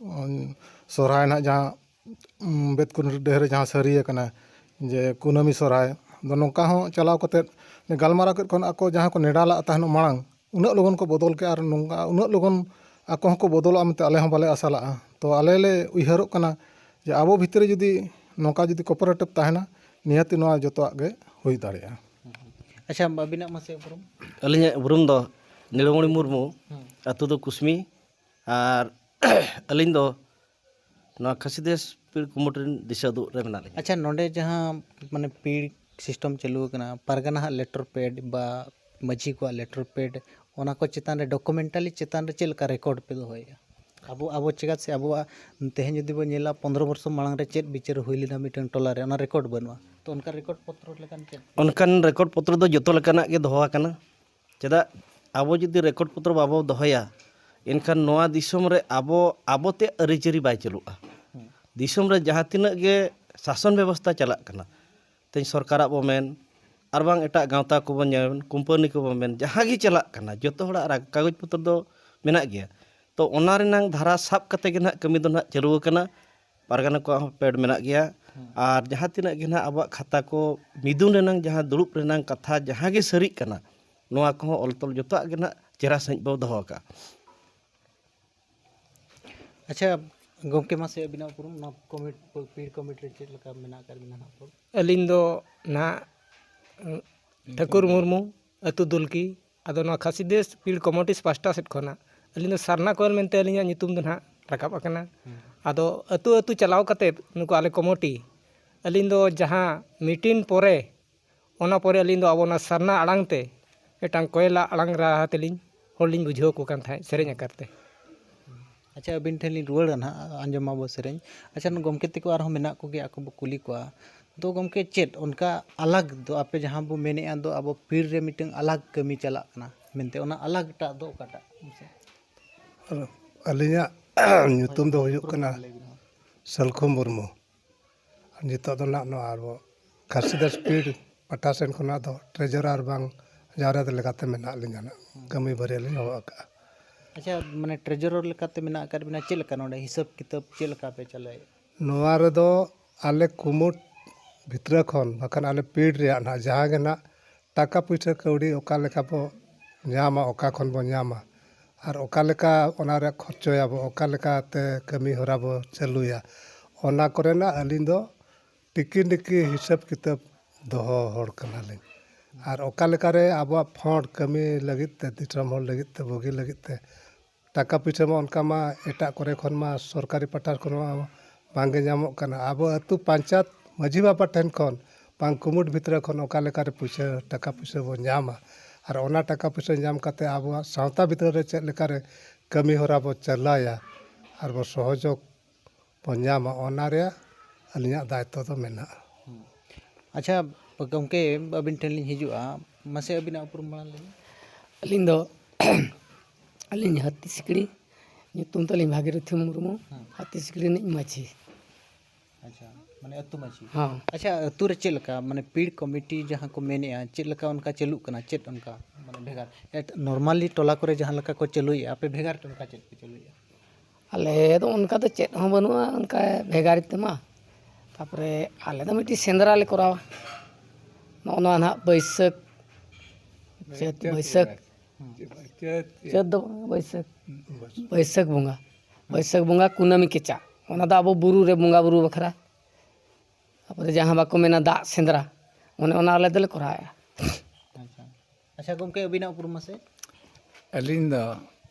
ᱩᱸ, ᱥᱚᱦᱨᱟᱭ ᱱᱟᱦᱟᱜ ᱡᱟᱦᱟᱸ, ᱩᱸ, ᱵᱮᱛᱠᱩᱸᱫᱽᱨᱤ ᱰᱟᱹᱦᱤ ᱨᱮ ᱡᱟᱦᱟᱸ ᱥᱟᱹᱨᱤᱭᱟᱹ ᱠᱟᱱᱟ ᱡᱮ ᱠᱩᱱᱟᱹᱢᱤ ᱥᱚᱦᱨᱟᱭ ᱫᱚ ᱱᱚᱝᱠᱟ ᱦᱚᱸ ᱪᱟᱞᱟᱣ ᱠᱟᱛᱮᱫ ᱜᱟᱞᱢᱟᱨᱟᱣ ᱠᱮᱫ ᱠᱷᱚᱱ ᱟᱠᱚ ᱡᱟᱦᱟᱸ ᱠᱚ ᱱᱮᱰᱟ ᱞᱟᱜ ᱛᱟᱦᱮᱱᱚᱜ ᱢᱟᱲᱟᱝ, ᱩᱱᱟᱹᱜ ᱞᱚᱜᱚᱱ ᱠᱚ ᱵᱚᱫᱚᱞ ᱠᱮᱜᱼᱟ ᱟᱨ ᱱᱚᱝᱠᱟ ᱩᱱᱟᱹᱜ ᱞᱚᱜᱚᱱ ᱟᱠᱚ ᱦᱚᱸᱠᱚ ᱵᱚᱫᱚᱞᱚᱜᱼᱟ ᱢᱮᱱᱛᱮ ᱟᱞᱮ ᱦᱚᱸ ᱵᱟᱞᱮ ᱟᱥᱟ ᱞᱟᱜᱼᱟ᱾ ᱛᱚ ᱟᱞᱮ ᱞᱮ ᱩᱭᱦᱟᱹᱨᱚᱜ ᱠᱟᱱᱟ ᱡᱮ ᱟᱵᱚ ᱵᱷᱤᱛᱨᱤ ᱡᱩᱫᱤ ᱱᱚᱝᱠᱟ ᱡᱩᱫᱤ cooperative ᱛᱟᱦᱮᱱᱟ, ᱱᱤᱦᱟᱹᱛᱤ ᱱᱚᱣᱟ ᱡᱚᱛᱚᱣᱟᱜ ᱜᱮ ᱦᱩᱭ ᱫᱟᱲᱮᱭᱟᱜᱼᱟ᱾ ᱟᱪᱪᱷᱟ, ᱟᱹᱵᱤᱱᱟᱜ ᱢᱟᱥᱮ ᱩᱯᱨᱩᱢ? ᱟᱹᱞᱤᱧᱟᱜ ᱩᱯᱨᱩᱢ ᱫᱚ ᱱᱤᱲᱩᱢᱚᱬᱤ ᱢᱩᱨᱢᱩ, ᱦᱩᱸ᱾ ᱟᱹᱛᱩ ᱫᱚ ᱠᱩᱥᱢᱤ, ᱟᱨ ᱟᱹᱞᱤᱧ ᱫᱚ ᱱᱚᱣᱟ ᱠᱷᱟᱹᱥᱤ ᱫᱮᱥ ᱯᱤᱲ ᱠᱩᱢᱩᱴ ᱨᱮᱱ ᱫᱤᱥᱟᱹ ᱩᱫᱩᱜ ᱨᱮ ᱢᱮᱱᱟᱜ ᱞᱤᱧᱟ᱾ ᱟᱪᱪᱷᱟ, ᱱᱚᱰᱮ ᱡᱟᱦᱟᱸ ᱢᱟᱱᱮ ᱯᱤᱲ system ᱪᱟᱹᱞᱩ ᱟᱠᱟᱱᱟ, ᱯᱟᱨᱜᱟᱱᱟ ᱦᱟᱜ letter pad ᱵᱟ ᱢᱟᱹᱡᱷᱤ ᱠᱚᱣᱟᱜ letter pad, ᱚᱱᱟ ᱠᱚ ᱪᱮᱛᱟᱱ ᱨᱮ documentally ᱪᱮᱛᱟᱱ ᱨᱮ ᱪᱮᱫ ᱞᱮᱠᱟ record ᱯᱮ ᱫᱚᱦᱚᱭᱮᱫᱼᱟ? ᱟᱵᱚ, ᱟᱵᱚ ᱪᱮᱠᱟ ᱥᱮ ᱟᱵᱚᱣᱟᱜ ᱛᱮᱦᱮᱧ ᱡᱩᱫᱤ ᱵᱚᱱ ᱧᱮᱞᱟ, ᱯᱚᱱᱫᱽᱨᱚ ᱵᱚᱨᱥᱚ ᱢᱟᱲᱟᱝ ᱨᱮ ᱪᱮᱫ ᱵᱤᱪᱟᱹᱨ ᱦᱩᱭ ᱞᱮᱱᱟ ᱢᱤᱫᱴᱟᱝ ᱴᱚᱞᱟ ᱨᱮ, ᱚᱱᱟ record ᱵᱟᱹᱱᱩᱜᱼᱟ᱾ ᱛᱚ ᱚᱱᱠᱟ ᱨᱮᱠᱚᱨᱰ ᱯᱚᱛᱨᱚ ᱞᱮᱠᱟᱱ ᱪᱮᱫ? ᱚᱱᱠᱟᱱ ᱨᱮᱠᱚᱨᱰ ᱯᱚᱛᱨᱚ ᱫᱚ ᱡᱚᱛᱚ ᱞᱮᱠᱟᱱᱟᱜ ᱜᱮ ᱫᱚᱦᱚ ᱟᱠᱟᱱᱟ᱾ ᱪᱮᱫᱟᱜ ᱟᱵᱚ ᱡᱩᱫᱤ ᱨᱮᱠᱚᱨᱰ ᱯᱚᱛᱨᱚ ᱵᱟᱵᱚ ᱫᱚᱦᱚᱭᱟ, ᱮᱱᱠᱷᱟᱱ ᱱᱚᱣᱟ ᱫᱤᱥᱚᱢ ᱨᱮ ᱟᱵᱚ, ᱟᱵᱚᱛᱮ ᱟᱹᱨᱤᱪᱟᱹᱞᱤ ᱵᱟᱭ ᱪᱟᱹᱞᱩᱜᱼᱟ᱾ ᱦᱩᱸ᱾ ᱫᱤᱥᱚᱢ ᱨᱮ ᱡᱟᱦᱟᱸ ᱛᱤᱱᱟᱹᱜ ᱜᱮ ᱥᱟᱥᱚᱱ ᱵᱮᱵᱚᱥᱛᱷᱟ ᱪᱟᱞᱟᱜ ᱠᱟᱱᱟ, ᱛᱮᱦᱮᱧ ᱥᱚᱨᱠᱟᱨᱟᱜ ᱵᱚ ᱢᱮᱱ, ᱟᱨ ᱵᱟᱝ ᱮᱴᱟᱜ ᱜᱟᱶᱛᱟ ᱠᱚᱵᱚ ᱧᱮᱞ, ᱠᱳᱢᱯᱟᱱᱤ ᱠᱚᱵᱚ ᱢᱮᱱ, ᱡᱟᱦᱟᱸ ᱜᱮ ᱪᱟᱞᱟᱜ ᱠᱟᱱᱟ, ᱡᱚᱛᱚ ᱦᱚᱲᱟᱜ ᱨᱟ-, ᱠᱟᱜᱚᱡᱽ ᱯᱚᱛᱨᱚ ᱫᱚ ᱢᱮᱱᱟᱜ ᱜᱮᱭᱟ᱾ ᱛᱚ ᱚᱱᱟ ᱨᱮᱱᱟᱝ ᱫᱷᱟᱨᱟ ᱥᱟᱵ ᱠᱟᱛᱮ ᱜᱮ ᱱᱟᱦᱟᱜ ᱠᱟᱹᱢᱤ ᱫᱚ ᱱᱟᱦᱟᱜ ᱪᱟᱹᱞᱩ ᱟᱠᱟᱱᱟ᱾ ᱯᱟᱨᱜᱟᱱᱟ ᱠᱚᱣᱟᱜ ᱦᱚᱸ ᱯᱮᱰ ᱢᱮᱱᱟᱜ ᱜᱮᱭᱟ᱾ ᱦᱩᱸ᱾ ᱟᱨ ᱡᱟᱦᱟᱸ ᱛᱤᱱᱟᱹᱜ ᱜᱮ ᱱᱟᱦᱟᱜ ᱟᱵᱚᱣᱟᱜ ᱠᱷᱟᱛᱟ ᱠᱚ ᱢᱤᱫᱩᱱ ᱨᱮᱱᱟᱝ, ᱡᱟᱦᱟᱸ ᱫᱩᱲᱩᱵ ᱨᱮᱱᱟᱝ ᱠᱟᱛᱷᱟ ᱡᱟᱦᱟᱸ ᱜᱮ ᱥᱟᱹᱨᱤᱜ ᱠᱟᱱᱟ, ᱱᱚᱣᱟ ᱠᱚᱦᱚᱸ ᱚᱞ ᱛᱚᱞ ᱡᱚᱛᱚᱣᱟᱜ ᱜᱮ ᱱᱟᱦᱟᱜ ᱪᱮᱦᱨᱟ ᱥᱟᱺᱦᱤᱡ ᱵᱚ ᱫᱚᱦᱚ ᱟᱠᱟᱫᱼᱟ᱾ ᱟᱪᱪᱷᱟ ᱜᱚᱢᱠᱮ, ᱢᱟᱥᱮ ᱟᱹᱵᱤᱱᱟᱜ ᱩᱯᱨᱩᱢ, ᱱᱚᱣᱟ ᱠᱚᱢᱤᱴ-, ᱯᱤᱲ ᱠᱚᱢᱤᱴᱤ ᱨᱮ ᱪᱮᱫ ᱞᱮᱠᱟ ᱢᱮᱱᱟᱜ ᱟᱠᱟᱫ ᱵᱤᱱᱟ ᱱᱟᱦᱟᱜ? ᱟᱹᱞᱤᱧ ᱫᱚ ᱱᱟᱦᱟᱜ ᱴᱷᱟᱹᱠᱩᱨ ᱢᱩᱨᱢᱩ, ᱟᱹᱛᱩ ᱫᱩᱞᱠᱤ᱾ ᱟᱫᱚ ᱱᱚᱣᱟ ᱠᱷᱟᱥᱤ ᱫᱮᱥ ᱯᱤᱲ ᱠᱚᱢᱤᱴᱤ ᱯᱟᱥᱴᱟ ᱥᱮᱫ ᱠᱷᱚᱱᱟᱜ ᱟᱹᱞᱤᱧ ᱫᱚ ᱥᱟᱨᱱᱟ ᱠᱚᱭᱮᱞ ᱢᱮᱱᱛᱮ ᱟᱹᱞᱤᱧᱟᱜ ᱧᱩᱛᱩᱢ ᱫᱚ ᱱᱟᱦᱟᱜ ᱨᱟᱠᱟᱵ ᱟᱠᱟᱱᱟ᱾ ᱦᱩᱸ᱾ ᱟᱫᱚ ᱟᱹᱛᱩ ᱟᱹᱛᱩ ᱪᱟᱞᱟᱣ ᱠᱟᱛᱮᱫ ᱱᱩᱠᱩ ᱟᱞᱮ ᱠᱚᱢᱤᱴᱤ, ᱟᱹᱞᱤᱧ ᱫᱚ ᱡᱟᱦᱟᱸ ᱢᱤᱴᱤᱝ ᱯᱚᱨᱮ, ᱚᱱᱟ ᱯᱚᱨᱮ ᱟᱹᱞᱤᱧ ᱫᱚ ᱟᱵᱚ ᱚᱱᱟ ᱥᱟᱨᱱᱟ ᱟᱲᱟᱝ ᱛᱮ ᱢᱤᱫᱴᱟᱝ ᱠᱚᱭᱮᱞᱟ ᱟᱲᱟᱝ ᱨᱟᱦᱟ ᱛᱮᱞᱤᱧ ᱦᱚᱲ ᱞᱤᱧ ᱵᱩᱡᱷᱟᱹᱣ ᱟᱠᱚ ᱠᱟᱱ ᱛᱟᱦᱮᱸᱫ ᱥᱮᱨᱮᱧ ᱟᱠᱟᱨ ᱛᱮ᱾ ᱟᱪᱪᱷᱟ, ᱟᱹᱵᱤᱱ ᱴᱷᱮᱱ ᱞᱤᱧ ᱨᱩᱣᱟᱹᱲᱟ ᱱᱟᱦᱟᱜ, ᱟᱸᱡᱚᱢ ᱢᱟᱵᱚ ᱥᱮᱨᱮᱧ᱾ ᱟᱪᱪᱷᱟ, ᱜᱚᱢᱠᱮ ᱛᱟᱠᱚ ᱟᱨᱦᱚᱸ ᱢᱮᱱᱟᱜ ᱠᱚᱜᱮᱭᱟ, ᱟᱠᱚ ᱵᱚ ᱠᱩᱞᱤ ᱠᱚᱣᱟ᱾ ᱛᱚ ᱜᱚᱢᱠᱮ, ᱪᱮᱫ ᱚᱱᱠᱟ ᱟᱞᱟᱜᱽ ᱫᱚ ᱟᱯᱮ ᱡᱟᱦᱟᱸ ᱵᱚ ᱢᱮᱱᱮᱫᱼᱟ ᱫᱚ ᱟᱵᱚ ᱯᱤᱲ ᱨᱮ ᱢᱤᱫᱴᱟᱝ ᱟᱞᱟᱜᱽ ᱠᱟᱹᱢᱤ ᱪᱟᱞᱟᱜ ᱠᱟᱱᱟ ᱢᱮᱱᱛᱮ, ᱚᱱᱟ ᱟᱞᱟᱜᱽ ᱴᱟᱜ ᱫᱚ ᱚᱠᱟᱴᱟᱜ? ᱟᱹᱞᱤᱧᱟᱜ ᱧᱩᱛᱩᱢ ᱫᱚ ᱦᱩᱭᱩᱜ ᱠᱟᱱᱟ ᱞᱟᱹᱭ ᱵᱤᱱ᱾ ᱥᱟᱹᱞᱠᱷᱩ ᱢᱩᱨᱢᱩ᱾ ᱟᱨ ᱱᱤᱛᱚᱜ ᱫᱚ ᱱᱟᱜ ᱱᱚᱣᱟ ᱟᱵᱚ ᱠᱷᱟᱥᱤᱫᱟᱥ ᱯᱤᱲ ᱯᱟᱦᱴᱟ ᱥᱮᱱ ᱠᱷᱚᱱᱟᱜ ᱫᱚ ᱴᱨᱮᱡᱚᱨᱟᱨ ᱵᱟᱝ ᱡᱟᱣᱨᱟ ᱞᱮᱠᱟᱛᱮ ᱢᱮᱱᱟᱜ ᱞᱤᱧᱟ ᱱᱟᱜ᱾ ᱠᱟᱹᱢᱤ ᱵᱟᱨᱭᱟ ᱞᱤᱧ ᱦᱚᱦᱚ ᱟᱠᱟᱫᱼᱟ᱾ ᱟᱪᱪᱷᱟ, ᱢᱟᱱᱮ ᱴᱨᱮᱡᱚᱨᱚᱨ ᱞᱮᱠᱟᱛᱮ ᱢᱮᱱᱟᱜ ᱟᱠᱟᱫ ᱵᱤᱱᱟ, ᱪᱮᱫ ᱞᱮᱠᱟ ᱱᱚᱰᱮ ᱦᱤᱥᱟᱹᱵ ᱠᱤᱛᱟᱹᱵ ᱪᱮᱫ ᱞᱮᱠᱟ ᱯᱮ ᱪᱟᱞᱟᱣᱮᱫᱼᱟ? ᱱᱚᱣᱟ ᱨᱮᱫᱚ ᱟᱞᱮ ᱠᱩᱢᱩᱴ ᱵᱷᱤᱛᱨᱤ ᱠᱷᱚᱱ ᱵᱟᱠᱷᱟᱱ ᱟᱞᱮ ᱯᱤᱲ ᱨᱮᱭᱟᱜ ᱱᱟᱜ ᱡᱟᱦᱟᱸ ᱜᱮ ᱱᱟᱜ ᱴᱟᱠᱟ ᱯᱩᱭᱥᱟᱹ ᱠᱟᱹᱣᱰᱤ ᱚᱠᱟ ᱞᱮᱠᱟ ᱵᱚ ᱧᱟᱢᱟ, ᱚᱠᱟ ᱠᱷᱚᱱ ᱵᱚ ᱧᱟᱢᱟ, ᱟᱨ ᱚᱠᱟ ᱞᱮᱠᱟ ᱚᱱᱟ ᱨᱮ ᱠᱷᱚᱨᱪᱚᱭᱟᱵᱚ, ᱚᱠᱟ ᱞᱮᱠᱟᱛᱮ ᱠᱟᱹᱢᱤ ᱦᱚᱨᱟ ᱵᱚ ᱪᱟᱹᱞᱩᱭᱟ, ᱚᱱᱟ ᱠᱚᱨᱮᱱᱟᱜ ᱟᱹᱞᱤᱧ ᱫᱚ ᱴᱤᱠᱤ ᱱᱤᱠᱤ ᱦᱤᱥᱟᱹᱵ ᱠᱤᱛᱟᱹᱵ ᱫᱚᱦᱚ ᱦᱚᱲ ᱠᱟᱱᱟᱞᱤᱧ᱾ ᱟᱨ ᱚᱠᱟ ᱞᱮᱠᱟᱨᱮ ᱟᱵᱚᱣᱟᱜ ᱯᱷᱚᱸᱰ ᱠᱟᱹᱢᱤ ᱞᱟᱹᱜᱤᱫ ᱛᱮ, ᱫᱤᱥᱚᱢ ᱦᱚᱲ ᱞᱟᱹᱜᱤᱫ ᱛᱮ, ᱵᱩᱜᱤ ᱞᱟᱹᱜᱤᱫ ᱛᱮ, ᱴᱟᱠᱟ ᱯᱩᱭᱥᱟᱹ ᱢᱟ ᱚᱱᱠᱟ ᱢᱟ ᱮᱴᱟᱜ ᱠᱚᱨᱮ ᱠᱷᱚᱱ ᱢᱟ ᱥᱚᱨᱠᱟᱨᱤ ᱯᱟᱦᱴᱟ ᱠᱷᱚᱱ ᱢᱟ ᱵᱟᱝᱜᱮ ᱧᱟᱢᱚᱜ ᱠᱟᱱᱟ᱾ ᱟᱵᱚ ᱟᱹᱛᱩ ᱯᱚᱧᱪᱟᱭᱮᱛ ᱢᱟᱹᱡᱷᱤ ᱵᱟᱵᱟ ᱴᱷᱮᱱ ᱠᱷᱚᱱ ᱵᱟᱝ ᱠᱩᱢᱩᱴ ᱵᱷᱤᱛᱨᱤ ᱠᱷᱚᱱ ᱚᱠᱟ ᱞᱮᱠᱟᱨᱮ ᱯᱩᱭᱥᱟᱹ, ᱴᱟᱠᱟ ᱯᱩᱭᱥᱟᱹ ᱵᱚᱱ ᱧᱟᱢᱟ, ᱟᱨ ᱚᱱᱟ ᱴᱟᱠᱟ ᱯᱩᱭᱥᱟᱹ ᱧᱟᱢ ᱠᱟᱛᱮ ᱟᱵᱚᱣᱟᱜ ᱥᱟᱶᱛᱟ ᱵᱷᱤᱛᱨᱤ ᱨᱮ ᱪᱮᱫ ᱞᱮᱠᱟᱨᱮ ᱠᱟᱹᱢᱤ ᱦᱚᱨᱟ ᱵᱚ ᱪᱟᱞᱟᱭᱟ ᱟᱨ ᱵᱚ ᱥᱚᱦᱚᱡᱳᱜᱽ ᱵᱚ ᱧᱟᱢᱟ, ᱚᱱᱟ ᱨᱮᱭᱟᱜ ᱟᱹᱞᱤᱧᱟᱜ ᱫᱟᱭᱤᱛᱛᱚ ᱫᱚ ᱢᱮᱱᱟᱜᱼᱟ᱾ ᱦᱩᱸ᱾ ᱟᱪᱪᱷᱟ ᱜᱚᱢᱠᱮ, ᱟᱹᱵᱤᱱ ᱴᱷᱮᱱ ᱞᱤᱧ ᱦᱤᱡᱩᱜᱼᱟ, ᱢᱟᱥᱮ ᱟᱹᱵᱤᱱᱟᱜ ᱩᱯᱨᱩᱢ ᱢᱟᱲᱟᱝ ᱞᱟᱹᱭ ᱵᱤᱱ᱾ ᱟᱹᱞᱤᱧ ᱫᱚ ᱟᱹᱞᱤᱧ ᱦᱟᱹᱛᱤ ᱥᱤᱠᱲᱤ, ᱧᱩᱛᱩᱢ ᱛᱟᱹᱞᱤᱧ ᱵᱷᱟᱜᱤᱨᱚᱛᱷᱤ ᱢᱩᱨᱢᱩ᱾ ᱦᱮᱸ᱾ ᱦᱟᱹᱛᱤ ᱥᱤᱠᱲᱤ ᱨᱤᱱᱤᱡ ᱢᱟᱹᱡᱷᱤ᱾ ᱟᱪᱪᱷᱟ, ᱢᱟᱱᱮ ᱟᱹᱛᱩ ᱢᱟᱹᱡᱷᱤ᱾ ᱦᱚᱸ᱾ ᱟᱪᱪᱷᱟ, ᱟᱹᱛᱩ ᱨᱮ ᱪᱮᱫ ᱞᱮᱠᱟ, ᱢᱟᱱᱮ ᱯᱤᱲ ᱠᱚᱢᱤᱴᱤ ᱡᱟᱦᱟᱸ ᱠᱚ ᱢᱮᱱᱮᱜᱼᱟ, ᱪᱮᱫ ᱞᱮᱠᱟ ᱚᱱᱠᱟ ᱪᱟᱹᱞᱩᱜ ᱠᱟᱱᱟ, ᱪᱮᱫ ᱚᱱᱠᱟ ᱢᱟᱱᱮ ᱵᱷᱮᱜᱟᱨ? ᱮᱴ-, normally ᱴᱚᱞᱟ ᱠᱚᱨᱮ ᱡᱟᱦᱟᱸ ᱞᱮᱠᱟ ᱠᱚ ᱪᱟᱹᱞᱩᱭᱮᱜᱼᱟ, ᱟᱯᱮ ᱵᱷᱮᱜᱟᱨ ᱛᱮ ᱚᱱᱠᱟ ᱪᱮᱫ ᱯᱮ ᱪᱟᱹᱞᱩᱭᱮᱜᱼᱟ? ᱟᱞᱮ ᱫᱚ ᱚᱱᱠᱟ ᱫᱚ ᱪᱮᱫ ᱦᱚᱸ ᱵᱟᱹᱱᱩᱜᱼᱟ, ᱚᱱᱠᱟ ᱵᱷᱮᱜᱟᱨ ᱛᱮᱢᱟ᱾ ᱛᱟᱯᱚᱨᱮ ᱟᱞᱮ ᱫᱚ ᱢᱤᱫᱴᱤᱡ ᱥᱮᱸᱫᱽᱨᱟ ᱞᱮ ᱠᱚᱨᱟᱣᱟ᱾ ᱱᱚᱜᱼᱚ ᱱᱚᱣᱟ ᱱᱟᱦᱟᱜ ᱵᱟᱹᱭᱥᱟᱹᱠᱷ, ᱪᱟᱹᱛ, ᱪᱟᱹᱛ ᱵᱟᱹᱭᱥᱟᱹᱠᱷ᱾ ᱵᱚᱸᱜᱟ᱾ ᱪᱟᱹᱛ, ᱪᱟᱹᱛ᱾ ᱪᱟᱹᱛ ᱫᱚ ᱵᱟᱝ, ᱵᱟᱹᱭᱥᱟᱹᱠᱷ᱾ ᱦᱩᱸ᱾ ᱵᱟᱹᱭᱥᱟᱹᱠᱷ ᱵᱚᱸᱜᱟ᱾ ᱵᱟᱹᱭᱥᱟᱹᱠᱷ ᱵᱚᱸᱜᱟ ᱠᱩᱱᱟᱹᱢᱤ ᱠᱮᱪᱟᱜ᱾ ᱚᱱᱟ ᱫᱚ ᱟᱵᱚ ᱵᱩᱨᱩ ᱨᱮ ᱵᱚᱸᱜᱟ ᱵᱩᱨᱩ ᱵᱟᱠᱷᱨᱟ᱾ ᱛᱟᱯᱚᱨᱮ ᱡᱟᱦᱟᱸ ᱵᱟᱠᱚ ᱢᱮᱱᱟ ᱫᱟᱜ ᱥᱮᱸᱫᱽᱨᱟ, ᱚᱱᱮ ᱚᱱᱟ ᱟᱞᱮ ᱫᱚᱞᱮ ᱠᱚᱨᱟᱣᱮᱫᱼᱟ᱾ ᱟᱪᱪᱷᱟ᱾ ᱟᱪᱪᱷᱟ ᱜᱚᱢᱠᱮ, ᱟᱹᱵᱤᱱᱟᱜ ᱩᱯᱨᱩᱢ ᱢᱟᱥᱮ? ᱟᱹᱞᱤᱧ ᱫᱚ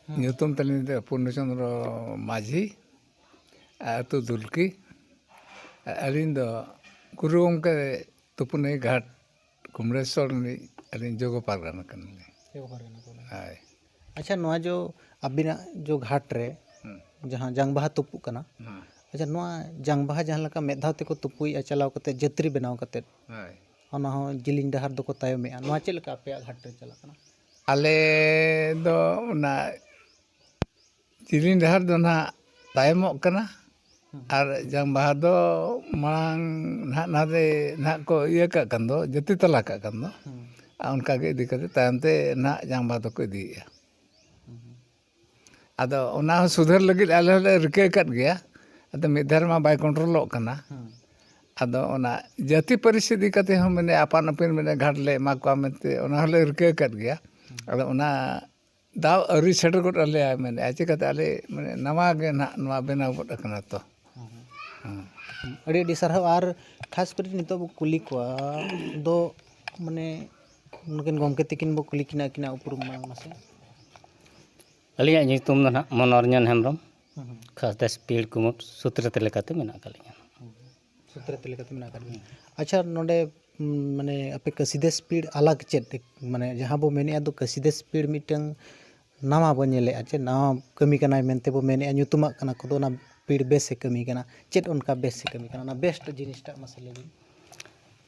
ᱦᱮᱸ᱾ ᱧᱩᱛᱩᱢ ᱛᱟᱹᱞᱤᱧ ᱫᱚ ᱯᱩᱨᱱᱚ ᱪᱚᱸᱫᱽᱨᱚ ᱢᱟᱹᱡᱷᱤ, ᱟᱹᱛᱩ ᱫᱩᱞᱠᱤ᱾ ᱟᱹᱞᱤᱧ ᱫᱚ ᱜᱩᱨᱩ ᱜᱚᱢᱠᱮ ᱛᱩᱯᱩᱱᱟᱹᱭ ᱜᱷᱟᱴ ᱠᱩᱢᱲᱮᱥᱚᱨ ᱨᱤᱱᱤᱡ ᱟᱹᱞᱤᱧ ᱡᱚᱜᱚ ᱯᱟᱨᱜᱟᱱᱟ ᱠᱟᱱᱟᱞᱤᱧ᱾ ᱡᱚᱜᱚ ᱯᱟᱨᱜᱟᱱᱟ ᱠᱟᱱᱟᱞᱤᱧ᱾ ᱦᱳᱭ᱾ ᱟᱪᱪᱷᱟ, ᱱᱚᱣᱟ ᱡᱚ ᱟᱹᱵᱤᱱᱟᱜ ᱡᱚ ᱜᱷᱟᱴ ᱨᱮ ᱦᱩᱸ᱾ ᱡᱟᱦᱟᱸ ᱡᱟᱝ ᱵᱟᱦᱟ ᱛᱩᱯᱩᱜ ᱠᱟᱱᱟ, ᱦᱩᱸ᱾ ᱟᱪᱪᱷᱟ, ᱱᱚᱣᱟ ᱡᱟᱝ ᱵᱟᱦᱟ ᱡᱟᱦᱟᱸ ᱞᱮᱠᱟ ᱢᱤᱫ ᱫᱷᱟᱣ ᱛᱮᱠᱚ ᱛᱩᱯᱩᱭᱮᱫᱼᱟ ᱪᱟᱞᱟᱣ ᱠᱟᱛᱮ, ᱡᱟᱹᱛᱨᱤ ᱵᱮᱱᱟᱣ ᱠᱟᱛᱮ, ᱦᱳᱭ᱾ ᱚᱱᱟ ᱦᱚᱸ ᱡᱤᱞᱤᱧ ᱰᱟᱦᱟᱨ ᱫᱚᱠᱚ ᱛᱟᱭᱚᱢᱮᱜᱼᱟ, ᱱᱚᱣᱟ ᱪᱮᱫ ᱞᱮᱠᱟ ᱟᱯᱮᱭᱟᱜ ᱜᱷᱟᱴ ᱨᱮ ᱪᱟᱞᱟᱜ ᱠᱟᱱᱟ? ᱟᱞᱮ ᱫᱚ ᱚᱱᱟ ᱡᱤᱞᱤᱧ ᱰᱟᱦᱟᱨ ᱫᱚ ᱱᱟᱦᱟᱜ ᱛᱟᱭᱚᱢᱚᱜ ᱠᱟᱱᱟ᱾ ᱦᱩᱸ᱾ ᱟᱨ ᱡᱟᱝ ᱵᱟᱦᱟ ᱫᱚ ᱢᱟᱲᱟᱝ ᱱᱟᱦᱟᱜ ᱱᱟᱦᱟᱜ ᱨᱮ ᱱᱟᱦᱟᱜ ᱠᱚ ᱤᱭᱟᱹ ᱠᱟᱜ ᱠᱟᱱ ᱫᱚ, ᱡᱟᱹᱛᱤ ᱛᱟᱞᱟ ᱠᱟᱜ ᱠᱟᱱ ᱫᱚ, ᱦᱩᱸ᱾ ᱟᱨ ᱚᱱᱠᱟ ᱜᱮ ᱤᱫᱤ ᱠᱟᱛᱮ ᱛᱟᱭᱚᱢ ᱛᱮ ᱱᱟᱦᱟᱜ ᱡᱟᱝ ᱵᱟᱦᱟ ᱫᱚᱠᱚ ᱤᱫᱤᱭᱮᱫᱼᱟ᱾ ᱦᱩᱸ᱾ ᱟᱫᱚ ᱚᱱᱟ ᱦᱚᱸ ᱥᱩᱫᱷᱟᱹᱨ ᱞᱟᱹᱜᱤᱫ ᱟᱞᱮ ᱦᱚᱸᱞᱮ ᱨᱤᱠᱟᱹ ᱟᱠᱟᱫ ᱜᱮᱭᱟ, ᱟᱫᱚ ᱢᱤᱫ ᱫᱷᱟᱣ ᱨᱮᱢᱟ ᱵᱟᱭ ᱠᱚᱱᱴᱨᱳᱞᱚᱜ ᱠᱟᱱᱟ᱾ ᱦᱩᱸ᱾ ᱟᱫᱚ ᱚᱱᱟ ᱡᱟᱹᱛᱤ ᱯᱟᱹᱨᱤᱥ ᱤᱫᱤ ᱠᱟᱛᱮ ᱦᱚᱸ ᱢᱟᱱᱮ ᱟᱯᱟᱱ ᱟᱹᱯᱤᱱ ᱢᱟᱱᱮ ᱜᱷᱟᱴ ᱞᱮ ᱮᱢᱟ ᱠᱚᱣᱟ ᱢᱮᱱᱛᱮ ᱚᱱᱟ ᱦᱚᱸᱞᱮ ᱨᱤᱠᱟᱹ ᱟᱠᱟᱫ ᱜᱮᱭᱟ᱾ ᱦᱩᱸ᱾ ᱟᱫᱚ ᱚᱱᱟ ᱫᱟᱣ ᱟᱹᱣᱨᱤ ᱥᱮᱴᱮᱨ ᱜᱚᱫ ᱟᱞᱮᱭᱟ ᱢᱮᱱᱮᱫᱼᱟ, ᱪᱤᱠᱟᱹᱛᱮ ᱟᱞᱮ ᱢᱟᱱᱮ ᱱᱟᱣᱟ ᱜᱮ ᱱᱟᱦᱟᱜ ᱱᱚᱣᱟ ᱵᱮᱱᱟᱣ ᱜᱚᱫ ᱟᱠᱟᱱᱟ ᱛᱚ᱾ ᱦᱩᱸ᱾ ᱦᱩᱸ᱾ ᱟᱹᱰᱤ ᱟᱹᱰᱤ ᱥᱟᱨᱦᱟᱣ᱾ ᱟᱨ ᱠᱷᱟᱥ ᱠᱚᱨᱮ ᱱᱤᱛᱚᱜ ᱵᱚ ᱠᱩᱞᱤ ᱠᱚᱣᱟ ᱫᱚ, ᱢᱟᱱᱮ ᱱᱩᱠᱤᱱ ᱜᱚᱢᱠᱮ ᱛᱟᱹᱠᱤᱱ ᱵᱚ ᱠᱩᱞᱤ ᱠᱤᱱᱟ, ᱟᱹᱠᱤᱱᱟᱜ ᱩᱯᱨᱩᱢ ᱢᱟᱲᱟᱝ ᱢᱟᱥᱮ᱾ ᱟᱹᱞᱤᱧᱟᱜ ᱧᱩᱛᱩᱢ ᱫᱚ ᱱᱟᱦᱟᱜ ᱢᱚᱱᱳᱨᱚᱧᱡᱚᱱ ᱦᱮᱢᱵᱨᱚᱢ, ᱦᱩᱸ ᱦᱩᱸ᱾ ᱠᱷᱟᱥᱫᱮᱥ ᱯᱤᱲ ᱠᱩᱢᱩᱴ ᱥᱩᱛᱨᱮᱛ ᱞᱮᱠᱟᱛᱮ ᱢᱮᱱᱟᱜ ᱟᱠᱟᱫ ᱞᱤᱧᱟ᱾ ᱥᱩᱛᱨᱮᱛ ᱞᱮᱠᱟᱛᱮ ᱢᱮᱱᱟᱜ ᱟᱠᱟᱫ ᱞᱤᱧᱟ᱾ ᱟᱪᱪᱷᱟ, ᱱᱚᱰᱮ, ᱩᱢ, ᱢᱟᱱᱮ ᱟᱯᱮ ᱠᱟᱹᱥᱤᱫᱮᱥ ᱯᱤᱲ ᱟᱞᱟᱜᱽ ᱪᱮᱫ, ᱢᱟᱱᱮ ᱡᱟᱦᱟᱸ ᱵᱚ ᱢᱮᱱᱮᱫᱼᱟ ᱫᱚ ᱠᱟᱹᱥᱤᱫᱮᱥ ᱯᱤᱲ ᱢᱤᱫᱴᱟᱝ ᱱᱟᱣᱟ ᱵᱚ ᱧᱮᱞᱮᱫᱼᱟ, ᱪᱮ ᱱᱟᱣᱟ ᱠᱟᱹᱢᱤ ᱠᱟᱱᱟᱭ ᱢᱮᱱᱛᱮ ᱵᱚ ᱢᱮᱱᱮᱫᱼᱟ, ᱧᱩᱛᱩᱢᱟᱜ ᱠᱟᱱᱟ ᱠᱚ, ᱫᱚ ᱚᱱᱟ ᱯᱤᱲ ᱵᱮᱥ ᱮ ᱠᱟᱹᱢᱤ ᱠᱟᱱᱟ, ᱪᱮᱫ ᱚᱱᱠᱟ ᱵᱮᱥ ᱮ ᱠᱟᱹᱢᱤ ᱠᱟᱱᱟ, ᱚᱱᱟ ᱵᱮᱥᱴ ᱡᱤᱱᱤᱥᱴᱟᱜ ᱢᱟᱥᱮ ᱞᱟᱹᱭ ᱵᱤᱱ᱾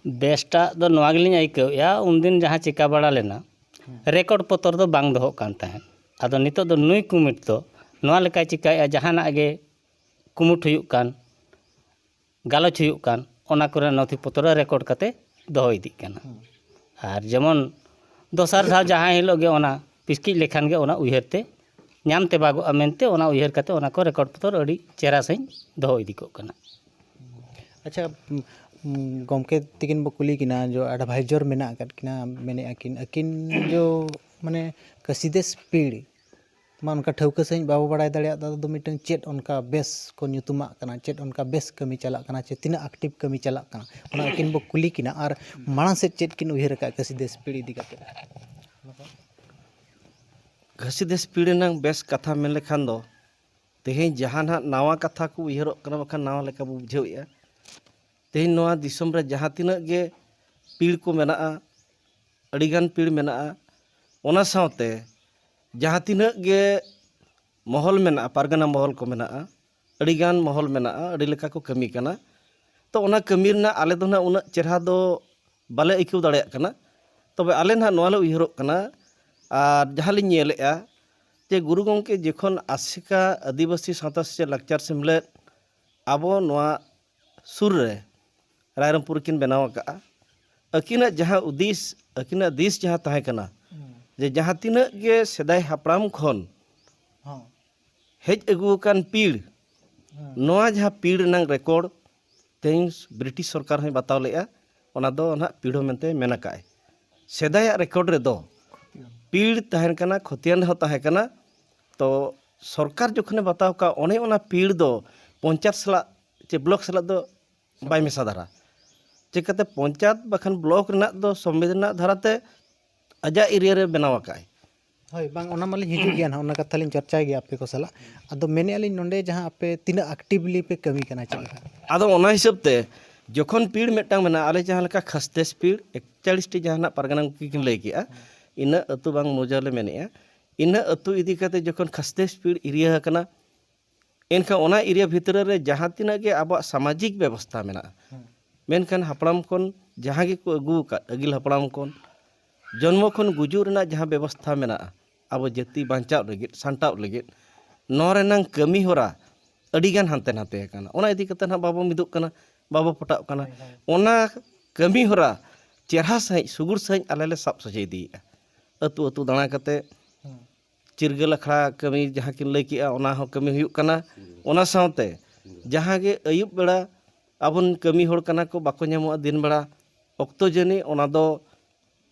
ᱵᱮᱥᱴᱟᱜ ᱫᱚ ᱱᱚᱣᱟ ᱜᱮᱞᱤᱧ ᱟᱹᱭᱠᱟᱹᱣᱮᱫᱼᱟ, ᱩᱱᱫᱤᱱ ᱡᱟᱦᱟᱸ ᱪᱤᱠᱟ ᱵᱟᱲᱟ ᱞᱮᱱᱟ, ᱨᱮᱠᱚᱨᱰ ᱯᱚᱛᱚᱨ ᱫᱚ ᱵᱟᱝ ᱫᱚᱦᱚᱜ ᱠᱟᱱ ᱛᱟᱦᱮᱸᱫ᱾ ᱟᱫᱚ ᱱᱤᱛᱚᱜ ᱫᱚ ᱱᱩᱭ ᱠᱚᱢᱤᱴ ᱫᱚ ᱱᱚᱣᱟ ᱞᱮᱠᱟᱭ ᱪᱤᱠᱟᱭᱮᱫᱼᱟ, ᱡᱟᱦᱟᱱᱟᱜ ᱜᱮ ᱠᱩᱢᱩᱴ ᱦᱩᱭᱩᱜ ᱠᱟᱱ, ᱜᱟᱞᱚᱪ ᱦᱩᱭᱩᱜ ᱠᱟᱱ, ᱚᱱᱟ ᱠᱚᱨᱮᱱᱟᱜ ᱱᱚᱛᱷᱤ ᱯᱚᱛᱨᱚ ᱨᱮᱠᱚᱨᱰ ᱠᱟᱛᱮ ᱫᱚᱦᱚ ᱤᱫᱤᱜ ᱠᱟᱱᱟ᱾ ᱟᱨ ᱡᱮᱢᱚᱱ ᱫᱚᱥᱟᱨ ᱫᱷᱟᱣ ᱡᱟᱦᱟᱸ ᱦᱤᱞᱳᱜ ᱜᱮ ᱚᱱᱟ ᱯᱤᱥᱠᱤᱡ ᱞᱮᱠᱷᱟᱱ ᱜᱮ ᱚᱱᱟ ᱩᱭᱦᱟᱹᱨ ᱛᱮ ᱧᱟᱢ ᱛᱮᱵᱟᱜᱚᱜᱼᱟ ᱢᱮᱱᱛᱮ, ᱚᱱᱟ ᱩᱭᱦᱟᱹᱨ ᱠᱟᱛᱮ ᱚᱱᱟ ᱠᱚ ᱨᱮᱠᱚᱨᱰ ᱯᱚᱛᱚᱨ ᱟᱹᱰᱤ ᱪᱮᱦᱨᱟ ᱥᱟᱺᱦᱤᱡ ᱫᱚᱦᱚ ᱤᱫᱤ ᱠᱚᱜ ᱠᱟᱱᱟ᱾ ᱟᱪᱪᱷᱟ, ᱩᱢ, ᱩᱢ, ᱜᱚᱢᱠᱮ ᱛᱤᱠᱤᱱ ᱵᱚ ᱠᱩᱞᱤ ᱠᱤᱱᱟ, ᱡᱚ ᱮᱰᱵᱷᱟᱭᱡᱚᱨ ᱢᱮᱱᱟᱜ ᱟᱠᱟᱫ ᱠᱤᱱᱟ, ᱢᱮᱱᱮᱫᱼᱟ ᱠᱤᱱ ᱟᱹᱠᱤᱱ ᱡᱚ ᱢᱟᱱᱮ ᱠᱟᱹᱥᱤᱫᱮᱥ ᱯᱤᱲ ᱢᱟ ᱚᱱᱠᱟ ᱴᱷᱟᱹᱣᱠᱟᱹ ᱥᱟᱺᱦᱤᱡ ᱵᱟᱵᱚ ᱵᱟᱲᱟᱭ ᱫᱟᱲᱮᱭᱟᱜ ᱫᱚ, ᱟᱫᱚ ᱢᱤᱫᱴᱟᱝ ᱪᱮᱫ ᱚᱱᱠᱟ ᱵᱮᱥ ᱠᱚ ᱧᱩᱛᱩᱢᱟᱜ ᱠᱟᱱᱟ, ᱪᱮᱫ ᱚᱱᱠᱟ ᱵᱮᱥ ᱠᱟᱹᱢᱤ ᱪᱟᱞᱟᱜ ᱠᱟᱱᱟ, ᱪᱮ ᱛᱤᱱᱟᱹᱜ ᱮᱠᱴᱤᱵᱷ ᱠᱟᱹᱢᱤ ᱪᱟᱞᱟᱜ ᱠᱟᱱᱟ, ᱚᱱᱟ ᱟᱹᱠᱤᱱ ᱵᱚ ᱠᱩᱞᱤ ᱠᱤᱱᱟ᱾ ᱟᱨ ᱢᱟᱲᱟᱝ ᱥᱮᱫ ᱪᱮᱫ ᱠᱤᱱ ᱩᱭᱦᱟᱹᱨ ᱟᱠᱟᱫ ᱠᱟᱹᱥᱤᱫᱮᱥ ᱯᱤᱲ ᱤᱫᱤ ᱠᱟᱛᱮ? ᱠᱟᱹᱥᱤᱫᱮᱥ ᱯᱤᱲ ᱨᱮᱱᱟᱝ ᱵᱮᱥ ᱠᱟᱛᱷᱟ ᱢᱮᱱ ᱞᱮᱠᱷᱟᱱ ᱫᱚ, ᱛᱮᱦᱮᱧ ᱡᱟᱦᱟᱸ ᱱᱟᱦᱟᱜ ᱱᱟᱣᱟ ᱠᱟᱛᱷᱟ ᱠᱚ ᱩᱭᱦᱟᱹᱨᱚᱜ ᱠᱟᱱᱟ, ᱵᱟᱠᱷᱟᱱ ᱱᱟᱣᱟ ᱞᱮᱠᱟ ᱵᱚ ᱵᱩᱡᱷᱟᱹᱣᱮᱫᱼᱟ᱾ ᱛᱮᱦᱮᱧ ᱱᱚᱣᱟ ᱫᱤᱥᱚᱢ ᱨᱮ ᱡᱟᱦᱟᱸ ᱛᱤᱱᱟᱹᱜ ᱜᱮ ᱯᱤᱲ ᱠᱚ ᱢᱮᱱᱟᱜᱼᱟ, ᱟᱹᱰᱤᱜᱟᱱ ᱯᱤᱲ ᱢᱮᱱᱟᱜᱼᱟ, ᱚᱱᱟ ᱥᱟᱶᱛᱮ ᱡᱟᱦᱟᱸ ᱛᱤᱱᱟᱹᱜ ᱜᱮ ᱢᱚᱦᱚᱞ ᱢᱮᱱᱟᱜᱼᱟ, ᱯᱟᱨᱜᱟᱱᱟ ᱢᱚᱦᱚᱞ ᱠᱚ ᱢᱮᱱᱟᱜᱼᱟ, ᱟᱹᱰᱤᱜᱟᱱ ᱢᱚᱦᱚᱞ ᱢᱮᱱᱟᱜᱼᱟ, ᱟᱹᱰᱤ ᱞᱮᱠᱟ ᱠᱚ ᱠᱟᱹᱢᱤ ᱠᱟᱱᱟ᱾ ᱛᱚ, ᱚᱱᱟ ᱠᱟᱹᱢᱤ ᱨᱮᱱᱟᱜ ᱟᱞᱮ ᱫᱚ ᱱᱟᱦᱟᱜ ᱩᱱᱟᱹᱜ ᱪᱮᱦᱨᱟ ᱫᱚ ᱵᱟᱞᱮ ᱟᱹᱭᱠᱟᱹᱣ ᱫᱟᱲᱮᱭᱟᱜ ᱠᱟᱱᱟ᱾ ᱛᱚᱵᱮ ᱟᱞᱮ ᱱᱟᱦᱟᱜ ᱱᱚᱣᱟ ᱞᱮ ᱩᱭᱦᱟᱹᱨᱚᱜ ᱠᱟᱱᱟ, ᱟᱨ ᱡᱟᱦᱟᱸ ᱞᱤᱧ ᱧᱮᱞᱮᱫᱼᱟ ᱡᱮ ᱜᱩᱨᱩ ᱜᱚᱢᱠᱮ ᱡᱚᱠᱷᱚᱱ ᱟᱥᱮᱠᱟ ᱟᱹᱫᱤᱵᱟᱹᱥᱤ ᱥᱟᱶᱛᱟ ᱥᱮᱪᱮᱫ ᱞᱟᱠᱪᱟᱨ ᱥᱮᱢᱞᱮᱫ ᱟᱵᱚ ᱱᱚᱣᱟ ᱥᱩᱨ ᱨᱮ ᱨᱟᱭᱨᱚᱝᱯᱩᱨ ᱨᱮᱠᱤᱱ ᱵᱮᱱᱟᱣ ᱟᱠᱟᱫᱼᱟ, ᱟᱹᱠᱤᱱᱟᱜ ᱡᱟᱦᱟᱸ ᱩᱫᱤᱥ, ᱟᱹᱠᱤᱱᱟᱜ ᱫᱤᱥ ᱡᱟᱦᱟᱸ ᱛᱟᱦᱮᱸ ᱠᱟᱱᱟ, ᱦᱩᱸ᱾ ᱡᱮ ᱡᱟᱦᱟᱸ ᱛᱤᱱᱟᱹᱜ ᱜᱮ ᱥᱮᱫᱟᱭ ᱦᱟᱯᱲᱟᱢ ᱠᱷᱚᱱ ᱦᱚᱸ᱾ ᱦᱮᱡ ᱟᱹᱜᱩ ᱟᱠᱟᱱ ᱯᱤᱲ, ᱦᱩᱸ᱾ ᱱᱚᱣᱟ ᱡᱟᱦᱟᱸ ᱯᱤᱲ ᱨᱮᱱᱟᱝ ᱨᱮᱠᱚᱨᱰ ᱛᱮᱦᱮᱧ ᱵᱨᱤᱴᱤᱥ ᱥᱚᱨᱠᱟᱨ ᱦᱚᱸᱭ ᱵᱟᱛᱟᱣ ᱞᱮᱫᱼᱟ, ᱚᱱᱟ ᱫᱚ ᱱᱟᱦᱟᱜ ᱯᱤᱲ ᱦᱚᱸ ᱢᱮᱱᱛᱮ ᱢᱮᱱ ᱟᱠᱟᱫᱼᱟᱭ᱾ ᱥᱮᱫᱟᱭᱟᱜ ᱨᱮᱠᱚᱨᱰ ᱨᱮᱫᱚ ᱯᱤᱲ ᱛᱟᱦᱮᱸ ᱠᱟᱱᱟ, ᱠᱷᱚᱛᱤᱭᱟᱱ ᱦᱚᱸ ᱛᱟᱦᱮᱸ ᱠᱟᱱᱟ᱾ ᱛᱚ ᱥᱚᱨᱠᱟᱨ ᱡᱚᱠᱷᱚᱱᱮ ᱵᱟᱛᱟᱣ ᱠᱟᱜ, ᱚᱱᱮ ᱚᱱᱟ ᱯᱤᱲ ᱫᱚ ᱯᱚᱧᱪᱟᱭᱮᱛ ᱥᱟᱞᱟᱜ ᱪᱮ ᱵᱞᱚᱠ ᱥᱟᱞᱟᱜ ᱫᱚ ᱵᱟᱭ ᱢᱮᱥᱟ ᱫᱷᱟᱨᱟ᱾ ᱪᱤᱠᱟᱹᱛᱮ ᱯᱚᱧᱪᱟᱭᱮᱛ ᱵᱟᱠᱷᱟᱱ ᱵᱞᱚᱠ ᱨᱮᱱᱟᱜ ᱫᱚ ᱥᱚᱝᱵᱤᱫᱷᱟᱱ ᱨᱮᱱᱟᱜ ᱫᱷᱟᱨᱟᱛᱮ ᱟᱡᱟᱜ ᱮᱨᱤᱭᱟ ᱨᱮ ᱵᱮᱱᱟᱣ ᱟᱠᱟᱫᱼᱟᱭ᱾ ᱦᱳᱭ, ᱵᱟᱝ, ᱚᱱᱟ ᱢᱟᱞᱤᱧ ᱦᱤᱡᱩᱜ ᱜᱮᱭᱟ ᱱᱟᱦᱟᱜ, ᱚᱱᱟ ᱠᱟᱛᱷᱟ ᱞᱤᱧ ᱪᱚᱨᱪᱟᱭ ᱜᱮᱭᱟ ᱟᱯᱮ ᱠᱚ ᱥᱟᱞᱟᱜ᱾ ᱟᱫᱚ ᱢᱮᱱᱮᱫᱼᱟ ᱞᱤᱧ, ᱱᱚᱰᱮ ᱡᱟᱦᱟᱸ ᱟᱯᱮ ᱛᱤᱱᱟᱹᱜ ᱮᱠᱴᱤᱵᱷᱞᱤ ᱯᱮ ᱠᱟᱹᱢᱤ ᱠᱟᱱᱟ, ᱪᱮᱫ ᱞᱮᱠᱟ? ᱟᱫᱚ ᱚᱱᱟ ᱦᱤᱥᱟᱹᱵ ᱛᱮ ᱡᱚᱠᱷᱚᱱ ᱯᱤᱲ ᱢᱤᱫᱴᱟᱝ ᱢᱮᱱᱟᱜᱼᱟ, ᱟᱞᱮ ᱡᱟᱦᱟᱸ ᱞᱮᱠᱟ ᱠᱷᱟᱥᱛᱮᱥ ᱯᱤᱲ ᱮᱠᱪᱟᱞᱤᱥ ᱴᱤ ᱡᱟᱦᱟᱱᱟᱜ ᱯᱟᱨᱜᱟᱱᱟ ᱜᱚᱢᱠᱮ ᱠᱤᱱ ᱞᱟᱹᱭ ᱠᱮᱜᱼᱟ, ᱤᱱᱟᱹ ᱟᱹᱛᱩ ᱵᱟᱝ ᱢᱚᱣᱡᱟ ᱞᱮ ᱢᱮᱱᱮᱜᱼᱟ, ᱤᱱᱟᱹ ᱟᱹᱛᱩ ᱤᱫᱤ ᱠᱟᱛᱮ ᱡᱚᱠᱷᱚᱱ ᱠᱷᱟᱥᱛᱮᱥ ᱯᱤᱲ ᱮᱨᱤᱭᱟ ᱟᱠᱟᱱᱟ, ᱮᱱᱠᱷᱟᱱ ᱚᱱᱟ ᱮᱨᱤᱭᱟ ᱵᱷᱤᱛᱨᱤ ᱨᱮ ᱡᱟᱦᱟᱸ ᱛᱤᱱᱟᱹᱜ ᱜᱮ ᱟᱵᱚᱣᱟᱜ ᱥᱟᱢᱟᱡᱤᱠ ᱵᱮᱵᱚᱥᱛᱷᱟ ᱢᱮᱱᱟᱜᱼᱟ, ᱦᱮᱸ᱾ ᱢᱮᱱᱠᱷᱟᱱ ᱦᱟᱯᱲᱟᱢ ᱠᱷᱚᱱ ᱡᱟᱦᱟᱸ ᱜᱮᱠᱚ ᱟᱹᱜᱩ ᱟᱠᱟᱫ, ᱟᱹᱜᱤᱞ ᱦᱟᱯᱲᱟᱢ ᱠᱷᱚᱱ ᱡᱚᱱᱢᱚ ᱠᱷᱚᱱ ᱜᱩᱡᱩᱜ ᱨᱮᱱᱟᱜ ᱡᱟᱦᱟᱸ ᱵᱮᱵᱚᱥᱛᱷᱟ ᱢᱮᱱᱟᱜᱼᱟ, ᱟᱵᱚ ᱡᱟᱹᱛᱤ ᱵᱟᱧᱪᱟᱣ ᱞᱟᱹᱜᱤᱫ, ᱥᱟᱱᱴᱟᱣ ᱞᱟᱹᱜᱤᱫ, ᱱᱚᱣᱟ ᱨᱮᱱᱟᱝ ᱠᱟᱹᱢᱤ ᱦᱚᱨᱟ ᱟᱹᱰᱤᱜᱟᱱ ᱦᱟᱱᱛᱮ ᱱᱟᱛᱮ ᱟᱠᱟᱱᱟ᱾ ᱚᱱᱟ ᱤᱫᱤ ᱠᱟᱛᱮ ᱱᱟᱦᱟᱜ ᱵᱟᱵᱚ ᱢᱤᱫᱚᱜ ᱠᱟᱱᱟ, ᱵᱟᱵᱚ ᱯᱚᱴᱟᱜ ᱠᱟᱱᱟ᱾ ᱦᱳᱭ, ᱦᱳᱭ᱾ ᱚᱱᱟ ᱠᱟᱹᱢᱤ ᱦᱚᱨᱟ ᱪᱮᱨᱦᱟ ᱥᱟᱺᱦᱤᱡ, ᱥᱩᱜᱩᱲ ᱥᱟᱺᱦᱤᱡ ᱟᱞᱮ ᱞᱮ ᱥᱟᱵ ᱥᱚᱡᱷᱮ ᱤᱫᱤᱭᱮᱫᱼᱟ᱾ ᱟᱹᱛᱩ ᱟᱹᱛᱩ ᱫᱟᱬᱟ ᱠᱟᱛᱮ ᱦᱩᱸ᱾ ᱪᱤᱨᱜᱟᱹᱞ ᱟᱠᱷᱲᱟ ᱠᱟᱹᱢᱤ ᱡᱟᱦᱟᱸ ᱠᱤᱱ ᱞᱟᱹᱭ ᱠᱮᱜᱼᱟ, ᱚᱱᱟ ᱦᱚᱸ ᱠᱟᱹᱢᱤ ᱦᱩᱭᱩᱜ ᱠᱟᱱᱟ᱾ ᱚᱱᱟ ᱥᱟᱶᱛᱮ ᱡᱟᱦᱟᱸ ᱜᱮ ᱟᱹᱭᱩᱵ ᱵᱮᱲᱟ ᱟᱵᱚᱱ ᱠᱟᱹᱢᱤ ᱦᱚᱲ ᱠᱟᱱᱟ ᱠᱚ, ᱵᱟᱠᱚ ᱧᱟᱢᱚᱜᱼᱟ ᱫᱤᱱ ᱵᱮᱲᱟ ᱚᱠᱛᱚ ᱡᱟᱹᱱᱤᱡ, ᱚᱱᱟ ᱫᱚ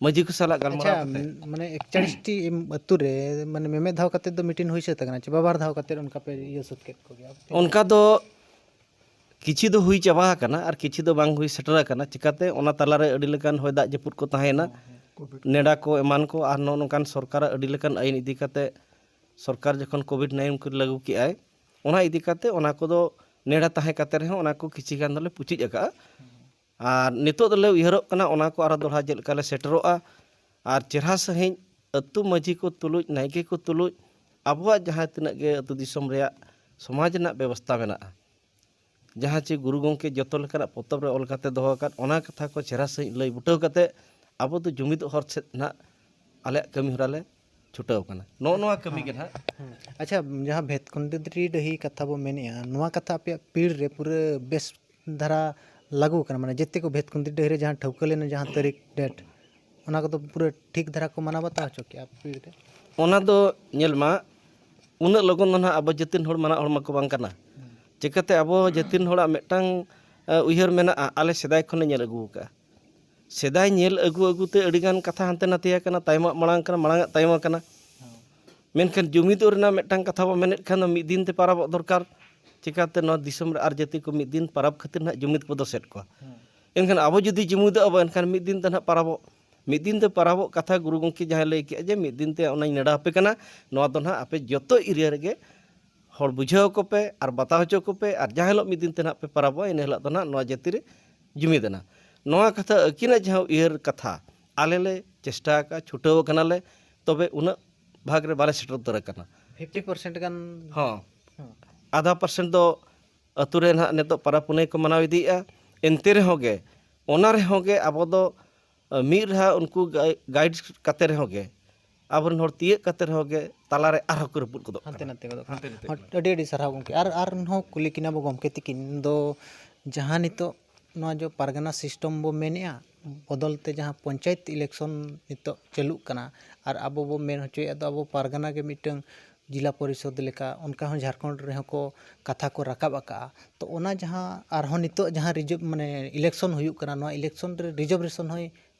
ᱢᱟᱹᱡᱷᱤ ᱠᱚ ᱥᱟᱞᱟᱜ ᱟᱪᱪᱷᱟ, ᱜᱟᱞᱢᱟᱨᱟᱣ ᱠᱟᱛᱮ᱾ ᱢᱟᱱᱮ ᱮᱠᱪᱟᱞᱤᱥ ᱴᱤ ᱮᱢ ᱟᱹᱛᱩ ᱨᱮ, ᱢᱟᱱᱮ ᱢᱮᱢᱮᱫ ᱫᱷᱟᱣ ᱠᱟᱛᱮ ᱫᱚ ᱢᱤᱴᱤᱝ ᱦᱩᱭ ᱥᱟᱹᱛ ᱟᱠᱟᱱᱟ ᱪᱮ ᱵᱟᱵᱟᱨ ᱫᱷᱟᱣ ᱠᱟᱛᱮ ᱚᱱᱠᱟ ᱯᱮ ᱤᱭᱟᱹ ᱥᱟᱹᱛ ᱠᱮᱫ ᱠᱚᱜᱮᱭᱟ? ᱚᱱᱠᱟ ᱫᱚ ᱠᱤᱪᱷᱤ ᱫᱚ ᱦᱩᱭ ᱪᱟᱵᱟ ᱟᱠᱟᱱᱟ ᱟᱨ ᱠᱤᱪᱷᱤ ᱫᱚ ᱵᱟᱝ ᱦᱩᱭ ᱥᱮᱴᱮᱨ ᱟᱠᱟᱱᱟ᱾ ᱪᱤᱠᱟᱛᱮ? ᱚᱱᱟ ᱛᱟᱞᱟᱨᱮ ᱟᱹᱰᱤ ᱞᱮᱠᱟᱱ ᱦᱚᱭ ᱫᱟᱜ ᱡᱟᱹᱯᱩᱫ ᱠᱚ ᱛᱟᱦᱮᱸᱭᱮᱱᱟ, ᱱᱮᱰᱟ ᱠᱚ ᱮᱢᱟᱱ ᱠᱚ, ᱟᱨ ᱱᱚᱜᱼᱚ ᱱᱚᱝᱠᱟᱱ ᱥᱚᱨᱠᱟᱨᱟᱜ ᱟᱹᱰᱤ ᱞᱮᱠᱟᱱ ᱟᱹᱭᱤᱱ ᱤᱫᱤ ᱠᱟᱛᱮ, ᱥᱚᱨᱠᱟᱨ ᱡᱚᱠᱷᱚᱱ ᱠᱳᱵᱷᱤᱰ ᱱᱟᱭᱤᱱ ᱠᱚ ᱞᱟᱹᱜᱩ ᱠᱮᱜᱼᱟᱭ, ᱚᱱᱟ ᱤᱫᱤ ᱠᱟᱛᱮ ᱚᱱᱟ ᱠᱚᱫᱚ ᱱᱮᱰᱟ ᱛᱟᱦᱮᱸ ᱠᱟᱛᱮ ᱨᱮᱦᱚᱸ ᱚᱱᱟ ᱠᱚ ᱠᱤᱪᱷᱤ ᱜᱟᱱ ᱫᱚᱞᱮ ᱯᱩᱪᱩᱡ ᱟᱠᱟᱜᱼᱟ᱾ ᱟᱨ ᱱᱤᱛᱚᱜ ᱫᱚᱞᱮ ᱩᱭᱦᱟᱹᱨᱚᱜ ᱠᱟᱱᱟ ᱚᱱᱟ ᱠᱚ ᱟᱨᱚ ᱫᱚᱦᱲᱟ ᱪᱮᱫ ᱞᱮᱠᱟ ᱞᱮ ᱥᱮᱴᱮᱨᱚᱜᱼᱟ᱾ ᱟᱨ ᱪᱮᱨᱦᱟ ᱥᱟᱺᱦᱤᱡ ᱟᱹᱛᱩ ᱢᱟᱹᱡᱷᱤ ᱠᱚ ᱛᱩᱞᱩᱡ, ᱱᱟᱭᱠᱮ ᱠᱚ ᱛᱩᱞᱩᱡ, ᱟᱵᱚᱣᱟᱜ ᱡᱟᱦᱟᱸ ᱛᱤᱱᱟᱹᱜ ᱜᱮ ᱟᱹᱛᱩ ᱫᱤᱥᱚᱢ ᱨᱮᱭᱟᱜ ᱥᱚᱢᱟᱡᱽ ᱨᱮᱱᱟᱜ ᱵᱮᱵᱚᱥᱛᱷᱟ ᱢᱮᱱᱟᱜᱼᱟ, ᱡᱟᱦᱟᱸ ᱪᱮ ᱜᱩᱨᱩ ᱜᱚᱢᱠᱮ ᱡᱚᱛᱚ ᱞᱮᱠᱟᱱᱟᱜ ᱯᱚᱛᱚᱵ ᱨᱮ ᱚᱞ ᱠᱟᱛᱮ ᱫᱚᱦᱚ ᱟᱠᱟᱫ, ᱚᱱᱟ ᱠᱟᱛᱷᱟ ᱠᱚ ᱪᱮᱦᱨᱟ ᱥᱟᱺᱦᱤᱡ ᱞᱟᱹᱭ ᱵᱩᱴᱟᱹᱣ ᱠᱟᱛᱮ ᱟᱵᱚ ᱫᱚ ᱡᱩᱢᱤᱫ ᱦᱚᱨ ᱥᱮᱫ ᱱᱟᱜ ᱟᱞᱮᱭᱟᱜ ᱠᱟᱹᱢᱤ ᱦᱚᱨᱟ ᱞᱮ ᱪᱷᱩᱴᱟᱹᱣ ᱠᱟᱱᱟ᱾ ᱱᱚᱜᱼᱚ ᱱᱚᱣᱟ ᱠᱟᱹᱢᱤ ᱜᱮ ᱱᱟᱦᱟᱜ᱾ ᱦᱮᱸ᱾ ᱟᱪᱪᱷᱟ, ᱡᱟᱦᱟᱸ ᱵᱷᱮᱛᱠᱩᱸᱫᱽᱨᱤ ᱰᱟᱹᱦᱤ ᱠᱟᱛᱷᱟ ᱵᱚ ᱢᱮᱱᱮᱜᱼᱟ, ᱱᱚᱣᱟ ᱠᱟᱛᱷᱟ ᱟᱯᱮᱭᱟᱜ ᱯᱤᱲ ᱨᱮ ᱯᱩᱨᱟᱹ ᱵᱮᱥ ᱫᱷᱟᱨᱟ ᱞᱟᱹᱜᱩ ᱠᱟᱱᱟ? ᱢᱟᱱᱮ ᱡᱮᱛᱮ ᱠᱚ ᱵᱷᱮᱛᱠᱩᱸᱫᱽᱨᱤ ᱰᱟᱹᱦᱤ ᱨᱮ ᱡᱟᱦᱟᱸ ᱴᱷᱟᱹᱣᱠᱟᱹ ᱞᱮᱱᱟ, ᱡᱟᱦᱟᱸ ᱛᱟᱹᱨᱤᱠᱷ, ᱰᱮᱴ, ᱚᱱᱟ ᱠᱚᱫᱚ ᱯᱩᱨᱟᱹ ᱴᱷᱤᱠ ᱫᱷᱟᱨᱟ ᱠᱚ ᱢᱟᱱᱟᱣ ᱵᱟᱛᱟᱣ ᱦᱚᱪᱚ ᱠᱮᱜᱼᱟ ᱯᱤᱲ ᱨᱮ? ᱚᱱᱟ ᱫᱚ ᱧᱮᱞ ᱢᱟ, ᱩᱱᱟᱹᱜ ᱞᱚᱜᱚᱱ ᱫᱚ ᱱᱟᱦᱟᱜ ᱟᱵᱚ ᱡᱟᱹᱛᱤ ᱨᱮᱱ ᱦᱚᱲ ᱢᱟᱱᱟᱜ ᱦᱚᱲ ᱢᱟᱠᱚ ᱵᱟᱝ ᱠᱟᱱᱟ᱾ ᱪᱤᱠᱟᱹᱛᱮ ᱟᱵᱚ ᱡᱟᱹᱛᱤ ᱨᱮᱱ ᱦᱚᱲᱟᱜ ᱢᱤᱫᱴᱟᱝ, ᱮ, ᱩᱭᱦᱟᱹᱨ ᱢᱮᱱᱟᱜᱼᱟ, ᱟᱞᱮ ᱥᱮᱫᱟᱭ ᱠᱷᱚᱱᱞᱮ ᱧᱮᱞ ᱟᱹᱜᱩ ᱟᱠᱟᱫᱼᱟ᱾ ᱥᱮᱫᱟᱭ ᱧᱮᱞ ᱟᱹᱜᱩ ᱟᱹᱜᱩ ᱛᱮ ᱟᱹᱰᱤ ᱜᱟᱱ ᱠᱟᱛᱷᱟ ᱦᱟᱱᱛᱮ ᱱᱟᱛᱮ ᱟᱠᱟᱱᱟ, ᱛᱟᱭᱚᱢᱟᱜ ᱢᱟᱲᱟᱝ ᱠᱟᱱᱟ, ᱢᱟᱲᱟᱝᱟᱜ ᱛᱟᱭᱚᱢ ᱟᱠᱟᱱᱟ᱾ ᱢᱮᱱᱠᱷᱟᱱ ᱡᱩᱢᱤᱫᱚᱜ ᱨᱮᱱᱟᱜ ᱢᱤᱫᱴᱟᱝ ᱠᱟᱛᱷᱟ ᱵᱚ ᱢᱮᱱᱮᱫ ᱠᱷᱟᱱ ᱫᱚ ᱢᱤᱫ ᱫᱤᱱ ᱛᱮ ᱯᱟᱨᱟᱵᱚᱜ ᱫᱚᱨᱠᱟᱨ᱾ ᱪᱤᱠᱟᱹᱛᱮ ᱱᱚᱣᱟ ᱫᱤᱥᱚᱢ ᱨᱮ ᱟᱨ ᱡᱟᱹᱛᱤ ᱠᱚ ᱢᱤᱫ ᱫᱤᱱ ᱯᱟᱨᱟᱵᱽ ᱠᱷᱟᱹᱛᱤᱨ ᱱᱟᱦᱟᱜ ᱡᱩᱢᱤᱫ ᱠᱚ ᱫᱚᱥᱮᱫ ᱠᱚᱣᱟ᱾ ᱮᱱᱠᱷᱟᱱ ᱟᱵᱚ ᱡᱩᱫᱤ ᱡᱩᱢᱤᱫᱚᱜ ᱟᱵᱚ, ᱮᱱᱠᱷᱟᱱ ᱢᱤᱫ ᱫᱤᱱ ᱛᱮ ᱱᱟᱦᱟᱜ ᱯᱟᱨᱟᱵᱚᱜ, ᱢᱤᱫ ᱫᱤᱱ ᱛᱮ ᱯᱟᱨᱟᱵᱚᱜ ᱠᱟᱛᱷᱟ ᱜᱩᱨᱩ ᱜᱚᱢᱠᱮ ᱡᱟᱦᱟᱸᱭ ᱞᱟᱹᱭ ᱠᱮᱜᱼᱟ ᱡᱮ ᱢᱤᱫ ᱫᱤᱱ ᱛᱮ ᱚᱱᱟᱧ ᱱᱮᱰᱟ ᱟᱯᱮ ᱠᱟᱱᱟ, ᱱᱚᱣᱟ ᱫᱚ ᱱᱟᱦᱟᱜ ᱟᱯᱮ ᱡᱚᱛᱚ ᱮᱨᱤᱭᱟ ᱨᱮᱜᱮ ᱦᱚᱲ ᱵᱩᱡᱷᱟᱹᱣ ᱟᱠᱚ ᱯᱮ ᱟᱨ ᱵᱟᱛᱟᱣ ᱦᱚᱪᱚ ᱠᱚᱯᱮ, ᱟᱨ ᱡᱟᱦᱟᱸ ᱦᱤᱞᱳᱜ ᱢᱤᱫ ᱫᱤᱱ ᱛᱮ ᱱᱟᱦᱟᱜ ᱯᱮ ᱯᱟᱨᱟᱵᱚᱜᱼᱟ, ᱤᱱᱟᱹ ᱦᱤᱞᱳᱜ ᱫᱚ ᱱᱟᱦᱟᱜ ᱱᱚᱣᱟ ᱡᱟᱹᱛᱤ ᱨᱮ ᱡᱩᱢᱤᱫ ᱮᱱᱟ᱾ ᱱᱚᱣᱟ ᱠᱟᱛᱷᱟ, ᱟᱹᱠᱤᱱᱟᱜ ᱡᱟᱦᱟᱸ ᱩᱭᱦᱟᱹᱨ ᱠᱟᱛᱷᱟ, ᱟᱞᱮ ᱞᱮ ᱪᱮᱥᱴᱟ ᱟᱠᱟᱫᱼᱟ, ᱪᱷᱩᱴᱟᱹᱣ ᱟᱠᱟᱱᱟᱞᱮ, ᱛᱚᱵᱮ ᱩᱱᱟᱹᱜ ᱵᱷᱟᱜᱽ ᱨᱮ ᱵᱟᱞᱮ ᱥᱮᱴᱮᱨ ᱩᱛᱟᱹᱨ ᱟᱠᱟᱱᱟ᱾ ᱯᱷᱤᱯᱴᱤ ᱯᱟᱨᱥᱮᱱᱴ ᱜᱟᱱ᱾ ᱦᱚᱸ᱾ ᱦᱚᱸ᱾ ᱟᱫᱷᱟ ᱯᱟᱨᱥᱮᱱᱴ ᱫᱚ ᱟᱹᱛᱩ ᱨᱮ ᱱᱟᱦᱟᱜ ᱱᱤᱛᱚᱜ ᱯᱟᱨᱟᱵᱽ ᱯᱩᱱᱟᱹᱭ ᱠᱚ ᱢᱟᱱᱟᱣ ᱤᱫᱤᱭᱮᱫᱼᱟ, ᱮᱱᱛᱮ ᱨᱮᱦᱚᱸ ᱜᱮ, ᱚᱱᱟ ᱨᱮᱦᱚᱸ ᱜᱮ ᱟᱵᱚ ᱫᱚ ᱢᱤᱫ ᱨᱟᱦᱟ ᱩᱱᱠᱩ ᱜᱟᱭᱤᱰ ᱠᱟᱛᱮ ᱨᱮᱦᱚᱸ ᱜᱮ, ᱟᱵᱚᱨᱮᱱ ᱦᱚᱲ ᱛᱤᱭᱟᱹᱜ ᱠᱟᱛᱮ ᱨᱮᱦᱚᱸ ᱜᱮ ᱛᱟᱞᱟᱨᱮ ᱟᱨᱦᱚᱸ ᱠᱚ ᱨᱟᱹᱯᱩᱫ ᱜᱚᱫᱚᱜ ᱦᱟᱱᱛᱮ ᱠᱟᱱᱟ᱾ ᱱᱟᱛᱮ ᱜᱚᱫᱚᱜ ᱠᱟᱱᱟ᱾ ᱦᱟᱱᱛᱮ ᱱᱟᱛᱮ ᱦᱚᱸ, ᱠᱟᱱᱟ᱾ ᱟᱹᱰᱤ ᱟᱹᱰᱤ ᱥᱟᱨᱦᱟᱣ ᱜᱚᱢᱠᱮ᱾ ᱟᱨ ᱟᱨᱦᱚᱸ ᱠᱩᱞᱤ ᱠᱤᱱᱟ ᱵᱚ ᱜᱚᱢᱠᱮ ᱛᱤᱠᱤᱱ ᱫᱚ, ᱡᱟᱦᱟᱸ ᱱᱤᱛᱚᱜ ᱱᱚᱣᱟ ᱡᱚ ᱯᱟᱨᱜᱟᱱᱟ ᱥᱤᱥᱴᱮᱢ ᱵᱚ ᱢᱮᱱᱮᱜᱼᱟ, ᱵᱚᱫᱚᱞ ᱛᱮ ᱡᱟᱦᱟᱸ ᱯᱚᱧᱪᱟᱭᱮᱛ ᱤᱞᱮᱠᱥᱚᱱ ᱱᱤᱛᱚᱜ ᱪᱟᱹᱞᱩᱜ ᱠᱟᱱᱟ, ᱟᱨ ᱟᱵᱚ ᱵᱚ ᱢᱮᱱ ᱦᱚᱪᱚᱭᱮᱫ ᱫᱚ ᱟᱵᱚ ᱯᱟᱨᱜᱟᱱᱟ ᱜᱮ ᱢᱤᱫᱴᱟᱝ ᱡᱮᱞᱟ ᱯᱚᱨᱤᱥᱚᱫᱽ ᱞᱮᱠᱟ, ᱚᱱᱠᱟ ᱦᱚᱸ ᱡᱷᱟᱲᱠᱷᱚᱸᱰ ᱨᱮᱦᱚᱸ ᱠᱚ ᱠᱟᱛᱷᱟ ᱠᱚ ᱨᱟᱠᱟᱵ ᱟᱠᱟᱜᱼᱟ᱾ ᱛᱚ ᱚᱱᱟ ᱡᱟᱦᱟᱸ ᱟᱨᱦᱚᱸ ᱱᱤᱛᱚᱜ ᱡᱟᱦᱟᱸ ᱨᱤᱡᱟᱹᱵᱷ ᱢᱟᱱᱮ ᱤᱞᱮᱠᱥᱚᱱ ᱦᱩᱭᱩᱜ ᱠᱟᱱᱟ, ᱱᱚᱣᱟ ᱤᱞᱮᱠᱥᱚᱱ ᱨᱮ ᱨᱤᱡᱟᱨᱵᱷᱮᱥᱚᱱ ᱦᱚᱸᱭ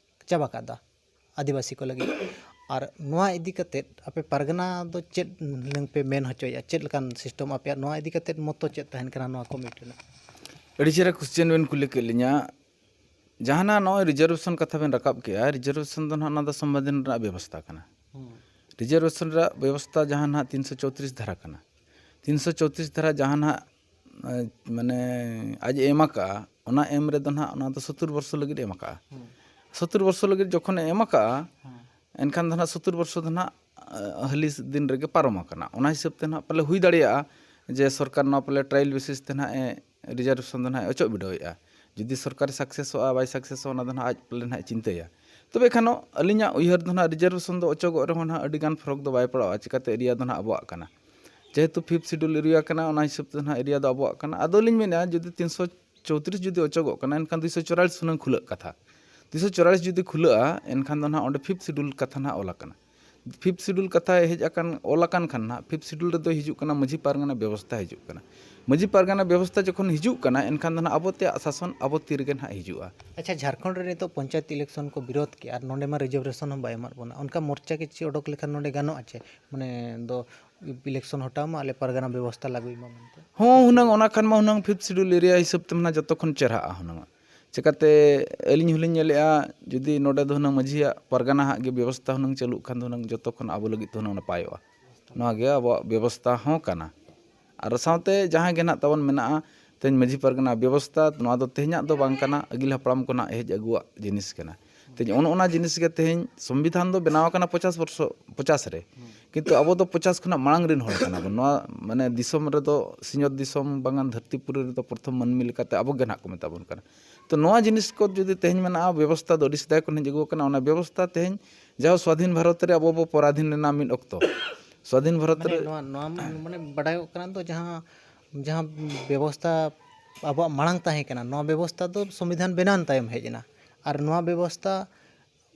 ᱪᱟᱵᱟ ᱠᱟᱫᱟ ᱟᱹᱫᱤᱵᱟᱹᱥᱤ ᱠᱚ ᱞᱟᱹᱜᱤᱫ᱾ ᱟᱨ ᱱᱚᱣᱟ ᱤᱫᱤ ᱠᱟᱛᱮᱫ ᱟᱯᱮ ᱯᱟᱨᱜᱟᱱᱟ ᱫᱚ ᱪᱮᱫ ᱦᱩᱱᱟᱹᱝ ᱯᱮ ᱢᱮᱱ ᱦᱚᱪᱚᱭᱮᱫᱼᱟ? ᱪᱮᱫ ᱞᱮᱠᱟᱱ ᱥᱤᱥᱴᱮᱢ ᱟᱯᱮᱭᱟᱜ ᱱᱚᱣᱟ ᱤᱫᱤ ᱠᱟᱛᱮᱫ ᱢᱚᱛᱚ ᱪᱮᱫ ᱛᱟᱦᱮᱱ ᱠᱟᱱᱟ ᱱᱚᱣᱟ ᱠᱚᱢᱤᱴᱤ ᱨᱮᱱᱟᱜ? ᱟᱹᱰᱤ ᱪᱮᱦᱨᱟ ᱠᱚᱥᱪᱮᱱ ᱵᱮᱱ ᱠᱩᱞᱤ ᱠᱮᱫ ᱞᱤᱧᱟ᱾ ᱡᱟᱦᱟᱱᱟᱜ ᱱᱚᱜᱼᱚᱭ ᱨᱤᱡᱟᱨᱵᱷᱮᱥᱚᱱ ᱠᱟᱛᱷᱟ ᱵᱮᱱ ᱨᱟᱠᱟᱵ ᱠᱮᱜᱼᱟ, ᱨᱤᱡᱟᱨᱵᱷᱮᱥᱚᱱ ᱫᱚ ᱱᱟᱦᱟᱜ ᱚᱱᱟ ᱫᱚ ᱥᱚᱝᱵᱤᱫᱷᱟᱱ ᱨᱮᱱᱟᱜ ᱵᱮᱵᱚᱥᱛᱷᱟ ᱠᱟᱱᱟ᱾ ᱨᱤᱡᱟᱨᱵᱷᱮᱥᱚᱱ ᱨᱮᱭᱟᱜ ᱵᱮᱵᱚᱥᱛᱷᱟ ᱡᱟᱦᱟᱸ ᱱᱟᱦᱟᱜ ᱛᱤᱱᱥᱚ ᱪᱳᱭᱛᱨᱤᱥ ᱫᱷᱟᱨᱟ ᱠᱟᱱᱟ, ᱛᱤᱱᱥᱚ ᱪᱳᱭᱛᱨᱤᱥ ᱫᱷᱟᱨᱟ ᱡᱟᱦᱟᱸ ᱱᱟᱦᱟᱜ, ᱮ, ᱢᱟᱱᱮ ᱟᱡ ᱮ ᱮᱢ ᱟᱠᱟᱜᱼᱟ, ᱚᱱᱟ ᱮᱢ ᱨᱮᱫᱚ ᱱᱟᱦᱟᱜ ᱚᱱᱟ ᱫᱚ ᱥᱚᱛᱛᱚᱨ ᱵᱚᱨᱥᱚ ᱞᱟᱹᱜᱤᱫ ᱮ ᱮᱢ ᱟᱠᱟᱜᱼᱟ᱾ ᱥᱚᱛᱛᱚᱨ ᱵᱚᱨᱥᱚ ᱞᱟᱹᱜᱤᱫ ᱡᱚᱠᱷᱚᱱᱮ ᱮᱢ ᱟᱠᱟᱜᱼᱟ, ᱮᱱᱠᱷᱟᱱ ᱫᱚ ᱱᱟᱦᱟᱜ ᱥᱚᱛᱛᱚᱨ ᱵᱚᱨᱥᱚ ᱫᱚ ᱱᱟᱦᱟᱜ, ᱮ, ᱦᱟᱹᱞᱤ ᱫᱤᱱ ᱨᱮᱜᱮ ᱯᱟᱨᱚᱢ ᱟᱠᱟᱱᱟ᱾ ᱚᱱᱟ ᱦᱤᱥᱟᱹᱵ ᱛᱮ ᱱᱟᱦᱟᱜ ᱯᱟᱞᱮ ᱦᱩᱭ ᱫᱟᱲᱮᱭᱟᱜᱼᱟ ᱡᱮ ᱥᱚᱨᱠᱟᱨ ᱱᱚᱣᱟ ᱯᱟᱞᱮ ᱴᱨᱟᱭᱮᱞ ᱵᱮᱥᱤᱥ ᱛᱮ ᱱᱟᱦᱟᱜ ᱮ ᱨᱤᱡᱟᱨᱵᱷᱮᱥᱚᱱ ᱫᱚ ᱱᱟᱦᱟᱜ ᱚᱪᱚᱜ ᱵᱤᱰᱟᱹᱣᱮᱫᱼᱟ᱾ ᱡᱩᱫᱤ ᱥᱚᱨᱠᱟᱨᱮ ᱥᱟᱠᱥᱮᱥᱚᱜᱼᱟ, ᱵᱟᱭ ᱥᱟᱠᱥᱮᱥᱚᱜᱼᱟ, ᱚᱱᱟ ᱫᱚ ᱱᱟᱦᱟᱜ ᱟᱡ ᱯᱟᱞᱮ ᱱᱟᱦᱟᱜ ᱮ ᱪᱤᱱᱛᱟᱹᱭᱟ᱾ ᱛᱚᱵᱮ ᱠᱷᱟᱱ ᱟᱹᱞᱤᱧᱟᱜ ᱩᱭᱦᱟᱹᱨ ᱫᱚ ᱱᱟᱦᱟᱜ ᱨᱤᱡᱟᱨᱵᱷᱮᱥᱚᱱ ᱫᱚ ᱚᱪᱚᱜᱚᱜ ᱨᱮᱦᱚᱸ ᱱᱟᱦᱟᱜ ᱟᱹᱰᱤ ᱜᱟᱱ ᱯᱷᱚᱨᱚᱠ ᱫᱚ ᱵᱟᱭ ᱯᱟᱲᱟᱜᱼᱟ, ᱪᱤᱠᱟᱹᱛᱮ ᱮᱨᱤᱭᱟ ᱫᱚ ᱱᱟᱦᱟᱜ ᱟᱵᱚᱣᱟᱜ ᱠᱟᱱᱟ᱾ ᱡᱮᱦᱮᱛᱩ ᱯᱷᱤᱯᱛᱷ ᱥᱤᱰᱩᱞ ᱮᱨᱤᱭᱟ ᱠᱟᱱᱟ, ᱚᱱᱟ ᱦᱤᱥᱟᱹᱵ ᱛᱮ ᱱᱟᱦᱟᱜ ᱮᱨᱤᱭᱟ ᱫᱚ ᱟᱵᱚᱣᱟᱜ ᱠᱟᱱᱟ᱾ ᱟᱫᱚ ᱞᱤᱧ ᱢᱮᱱᱮᱫᱼᱟ, ᱡᱩᱫᱤ ᱛᱤᱱᱥᱚ ᱪᱳᱭᱛᱨᱤᱥ ᱡᱩᱫᱤ ᱚᱪᱚᱜᱚᱜ ᱠᱟᱱᱟ, ᱮᱱᱠᱷᱟᱱ ᱫᱩᱭᱥᱚ ᱪᱩᱣᱟᱞᱤᱥ ᱦᱩᱱᱟᱹᱝ ᱠᱷᱩᱞᱟᱹᱜ ᱠᱟᱛᱷᱟ᱾ ᱫᱩᱭᱥᱚ ᱪᱩᱣᱟᱞᱤᱥ ᱡᱩᱫᱤ ᱠᱷᱩᱞᱟᱹᱜᱼᱟ, ᱮᱱᱠᱷᱟᱱ ᱫᱚ ᱱᱟᱦᱟᱜ ᱚᱸᱰᱮ ᱯᱷᱤᱯᱛᱷ ᱥᱤᱰᱩᱞ ᱠᱟᱛᱷᱟ ᱱᱟᱦᱟᱜ ᱚᱞ ᱟᱠᱟᱱᱟ᱾ ᱯᱷᱤᱯᱛᱷ ᱥᱤᱰᱩᱞ ᱠᱟᱛᱷᱟ ᱦᱮᱡ ᱟᱠᱟᱱ, ᱚᱞ ᱟᱠᱟᱱ ᱠᱷᱟᱱ ᱱᱟᱦᱟᱜ ᱯᱷᱤᱯᱛᱷ ᱥᱤᱰᱩᱞ ᱨᱮᱫᱚ ᱦᱤᱡᱩᱜ ᱠᱟᱱᱟ ᱢᱟᱹᱡᱷᱤ ᱯᱟᱨᱜᱟᱱᱟ ᱵᱮᱵᱚᱥᱛᱷᱟ ᱦᱤᱡᱩᱜ ᱠᱟᱱᱟ᱾ ᱢᱟᱹᱡᱷᱤ ᱯᱟᱨᱜᱟᱱᱟ ᱵᱮᱵᱚᱥᱛᱷᱟ ᱡᱚᱠᱷᱚᱱ ᱦᱤᱡᱩᱜ ᱠᱟᱱᱟ, ᱮᱱᱠᱷᱟᱱ ᱫᱚ ᱱᱟᱦᱟᱜ ᱟᱵᱚ ᱛᱮᱭᱟᱜ ᱥᱟᱥᱚᱱ ᱟᱵᱚ ᱛᱤ ᱨᱮᱜᱮ ᱱᱟᱦᱟᱜ ᱦᱤᱡᱩᱜᱼᱟ᱾ ᱟᱪᱪᱷᱟ, ᱡᱷᱟᱲᱠᱷᱚᱸᱰ ᱨᱮ ᱱᱤᱛᱚᱜ ᱯᱚᱧᱪᱟᱭᱮᱛ ᱤᱞᱮᱠᱥᱚᱱ ᱠᱚ ᱵᱤᱨᱳᱫᱷ ᱠᱮᱜᱼᱟ ᱟᱨ ᱱᱚᱸᱰᱮ ᱢᱟ ᱨᱤᱡᱟᱨᱵᱷᱮᱥᱚᱱ ᱦᱚᱸ ᱵᱟᱭ ᱮᱢᱟᱫ ᱵᱚᱱᱟ, ᱚᱱᱠᱟ ᱢᱚᱨᱪᱟ ᱠᱤᱪᱷᱩ ᱚᱰᱚᱠ ᱞᱮᱠᱷᱟᱱ ᱱᱚᱸᱰᱮ ᱜᱟᱱᱚᱜᱼᱟ ᱪᱮ? ᱢᱟᱱᱮ ᱫᱚ ᱤᱞᱮᱠᱥᱚᱱ ᱦᱚᱴᱟᱣ ᱢᱟ, ᱟᱞᱮ ᱯᱟᱨᱜᱟᱱᱟ ᱵᱮᱵᱚᱥᱛᱷᱟ ᱞᱟᱹᱜᱩᱭ ᱢᱟ ᱢᱮᱱᱛᱮ᱾ ᱦᱚᱸ, ᱦᱩᱱᱟᱹᱝ ᱚᱱᱟ ᱠᱷᱟᱱ ᱢᱟ ᱦᱩᱱᱟᱹᱝ ᱯᱷᱤᱯᱛᱷ ᱥᱤᱰᱩᱞ ᱮᱨᱤᱭᱟ ᱦᱤᱥᱟᱹᱵ ᱛᱮ ᱢᱟ ᱡᱚᱛᱚ ᱠᱷᱚᱱ ᱪᱮᱨᱦᱟᱜᱼᱟ ᱦᱩᱱᱟᱹᱝ᱾ ᱪᱤᱠᱟᱹᱛᱮ ᱟᱹᱞᱤᱧ ᱦᱚᱸᱞᱤᱧ ᱧᱮᱞᱮᱜᱼᱟ, ᱡᱩᱫᱤ ᱱᱚᱰᱮ ᱫᱚ ᱦᱩᱱᱟᱹᱝ ᱢᱟᱹᱡᱷᱤᱭᱟᱜ ᱯᱟᱨᱜᱟᱱᱟ ᱦᱟᱜ ᱜᱮ ᱵᱮᱵᱚᱥᱛᱷᱟ ᱦᱩᱱᱟᱹᱝ ᱪᱟᱹᱞᱩᱜ ᱠᱷᱟᱱ ᱫᱚ ᱦᱩᱱᱟᱹᱝ ᱡᱚᱛᱚ ᱠᱷᱚᱱ ᱟᱵᱚ ᱞᱟᱹᱜᱤᱫ ᱫᱚ ᱦᱩᱱᱟᱹᱝ ᱱᱟᱯᱟᱭᱚᱜᱼᱟ᱾ ᱱᱚᱣᱟ ᱜᱮ ᱟᱵᱚᱣᱟᱜ ᱵᱮᱵᱚᱥᱛᱷᱟ ᱦᱚᱸ ᱠᱟᱱᱟ᱾ ᱟᱨ ᱥᱟᱶᱛᱮ ᱡᱟᱦᱟᱸ ᱜᱮ ᱱᱟᱦᱟᱜ ᱛᱟᱵᱚᱱ ᱢᱮᱱᱟᱜᱼᱟ, ᱛᱮᱦᱮᱧ ᱢᱟᱹᱡᱷᱤ ᱯᱟᱨᱜᱟᱱᱟ ᱵᱮᱵᱚᱥᱛᱷᱟ, ᱱᱚᱣᱟ ᱫᱚ ᱛᱮᱦᱮᱧᱟᱜ ᱫᱚ ᱵᱟᱝ ᱠᱟᱱᱟ, ᱟᱹᱜᱤᱞ ᱦᱟᱯᱲᱟᱢ ᱠᱷᱚᱱᱟᱜ ᱦᱮᱡ ᱟᱹᱜᱩᱣᱟᱜ ᱡᱤᱱᱤᱥ ᱠᱟᱱᱟ᱾ ᱛᱮᱦᱮᱧ ᱚᱱ ᱚᱱᱟ ᱡᱤᱱᱤᱥ ᱜᱮ ᱛᱮᱦᱮᱧ ᱥᱚᱝᱵᱤᱫᱷᱟᱱ ᱫᱚ ᱵᱮᱱᱟᱣ ᱟᱠᱟᱱᱟ ᱯᱚᱪᱟᱥ ᱵᱚᱨᱥᱚ, ᱯᱚᱪᱟᱥ ᱨᱮ, ᱠᱤᱱᱛᱩ ᱟᱵᱚ ᱫᱚ ᱯᱚᱪᱟᱥ ᱠᱷᱚᱱᱟᱜ ᱢᱟᱲᱟᱝ ᱨᱮᱱ ᱦᱚᱲ ᱠᱟᱱᱟ ᱵᱚᱱ᱾ ᱱᱚᱣᱟ ᱢᱟᱱᱮ ᱫᱤᱥᱚᱢ ᱨᱮᱫᱚ, ᱥᱤᱧᱚᱛ ᱫᱤᱥᱚᱢ ᱵᱟᱝᱟᱱ ᱫᱷᱟᱹᱨᱛᱤ ᱯᱩᱨᱤ ᱨᱮᱫᱚ ᱯᱨᱚᱛᱷᱚᱢ ᱢᱟᱹᱱᱢᱤ ᱞᱮᱠᱟᱛᱮ ᱟᱵᱚ ᱜᱮ ᱱᱟᱦᱟᱜ ᱠᱚ ᱢᱮᱛᱟ ᱵᱚᱱ ᱠᱟᱱᱟ᱾ ᱛᱚ ᱱᱚᱣᱟ ᱡᱤᱱᱤᱥ ᱠᱚ ᱡᱩᱫᱤ ᱛᱮᱦᱮᱧ ᱢᱮᱱᱟᱜᱼᱟ, ᱵᱮᱵᱚᱥᱛᱷᱟ ᱫᱚ ᱟᱹᱰᱤ ᱥᱮᱫᱟᱭ ᱠᱷᱚᱱ ᱦᱮᱡ ᱟᱹᱜᱩ ᱟᱠᱟᱱᱟ, ᱚᱱᱟ ᱵᱮᱵᱚᱥᱛᱷᱟ ᱛᱮᱦᱮᱧ ᱡᱟᱦᱟᱸ ᱥᱣᱟᱫᱷᱤᱱ ᱵᱷᱟᱨᱚᱛ ᱨᱮ ᱟᱵᱚ ᱵᱚ ᱯᱚᱨᱟᱫᱷᱤᱱ ᱞᱮᱱᱟ ᱢᱤᱫ ᱚᱠᱛᱚ, ᱥᱣᱟᱫᱷᱤᱱ ᱵᱷᱟᱨᱚᱛ ᱢᱟᱱᱮ ᱨᱮ ᱱᱚᱣᱟ, ᱱᱚᱣᱟ ᱢᱟᱱᱮ ᱵᱟᱰᱟᱭᱚᱜ ᱠᱟᱱᱟ ᱫᱚ ᱡᱟᱦᱟᱸ, ᱡᱟᱦᱟᱸ ᱵᱮᱵᱚᱥᱛᱷᱟ ᱟᱵᱚᱣᱟᱜ ᱢᱟᱲᱟᱝ ᱛᱟᱦᱮᱸ ᱠᱟᱱᱟ, ᱱᱚᱣᱟ ᱵᱮᱵᱚᱥᱛᱷᱟ ᱫᱚ ᱥᱚᱝᱵᱤᱫᱷᱟᱱ ᱵᱮᱱᱟᱣ ᱛᱟᱭᱚᱢ ᱦᱮᱡ ᱮᱱᱟ᱾ ᱟᱨ ᱱᱚᱣᱟ ᱵᱮᱵᱚᱥᱛᱷᱟ,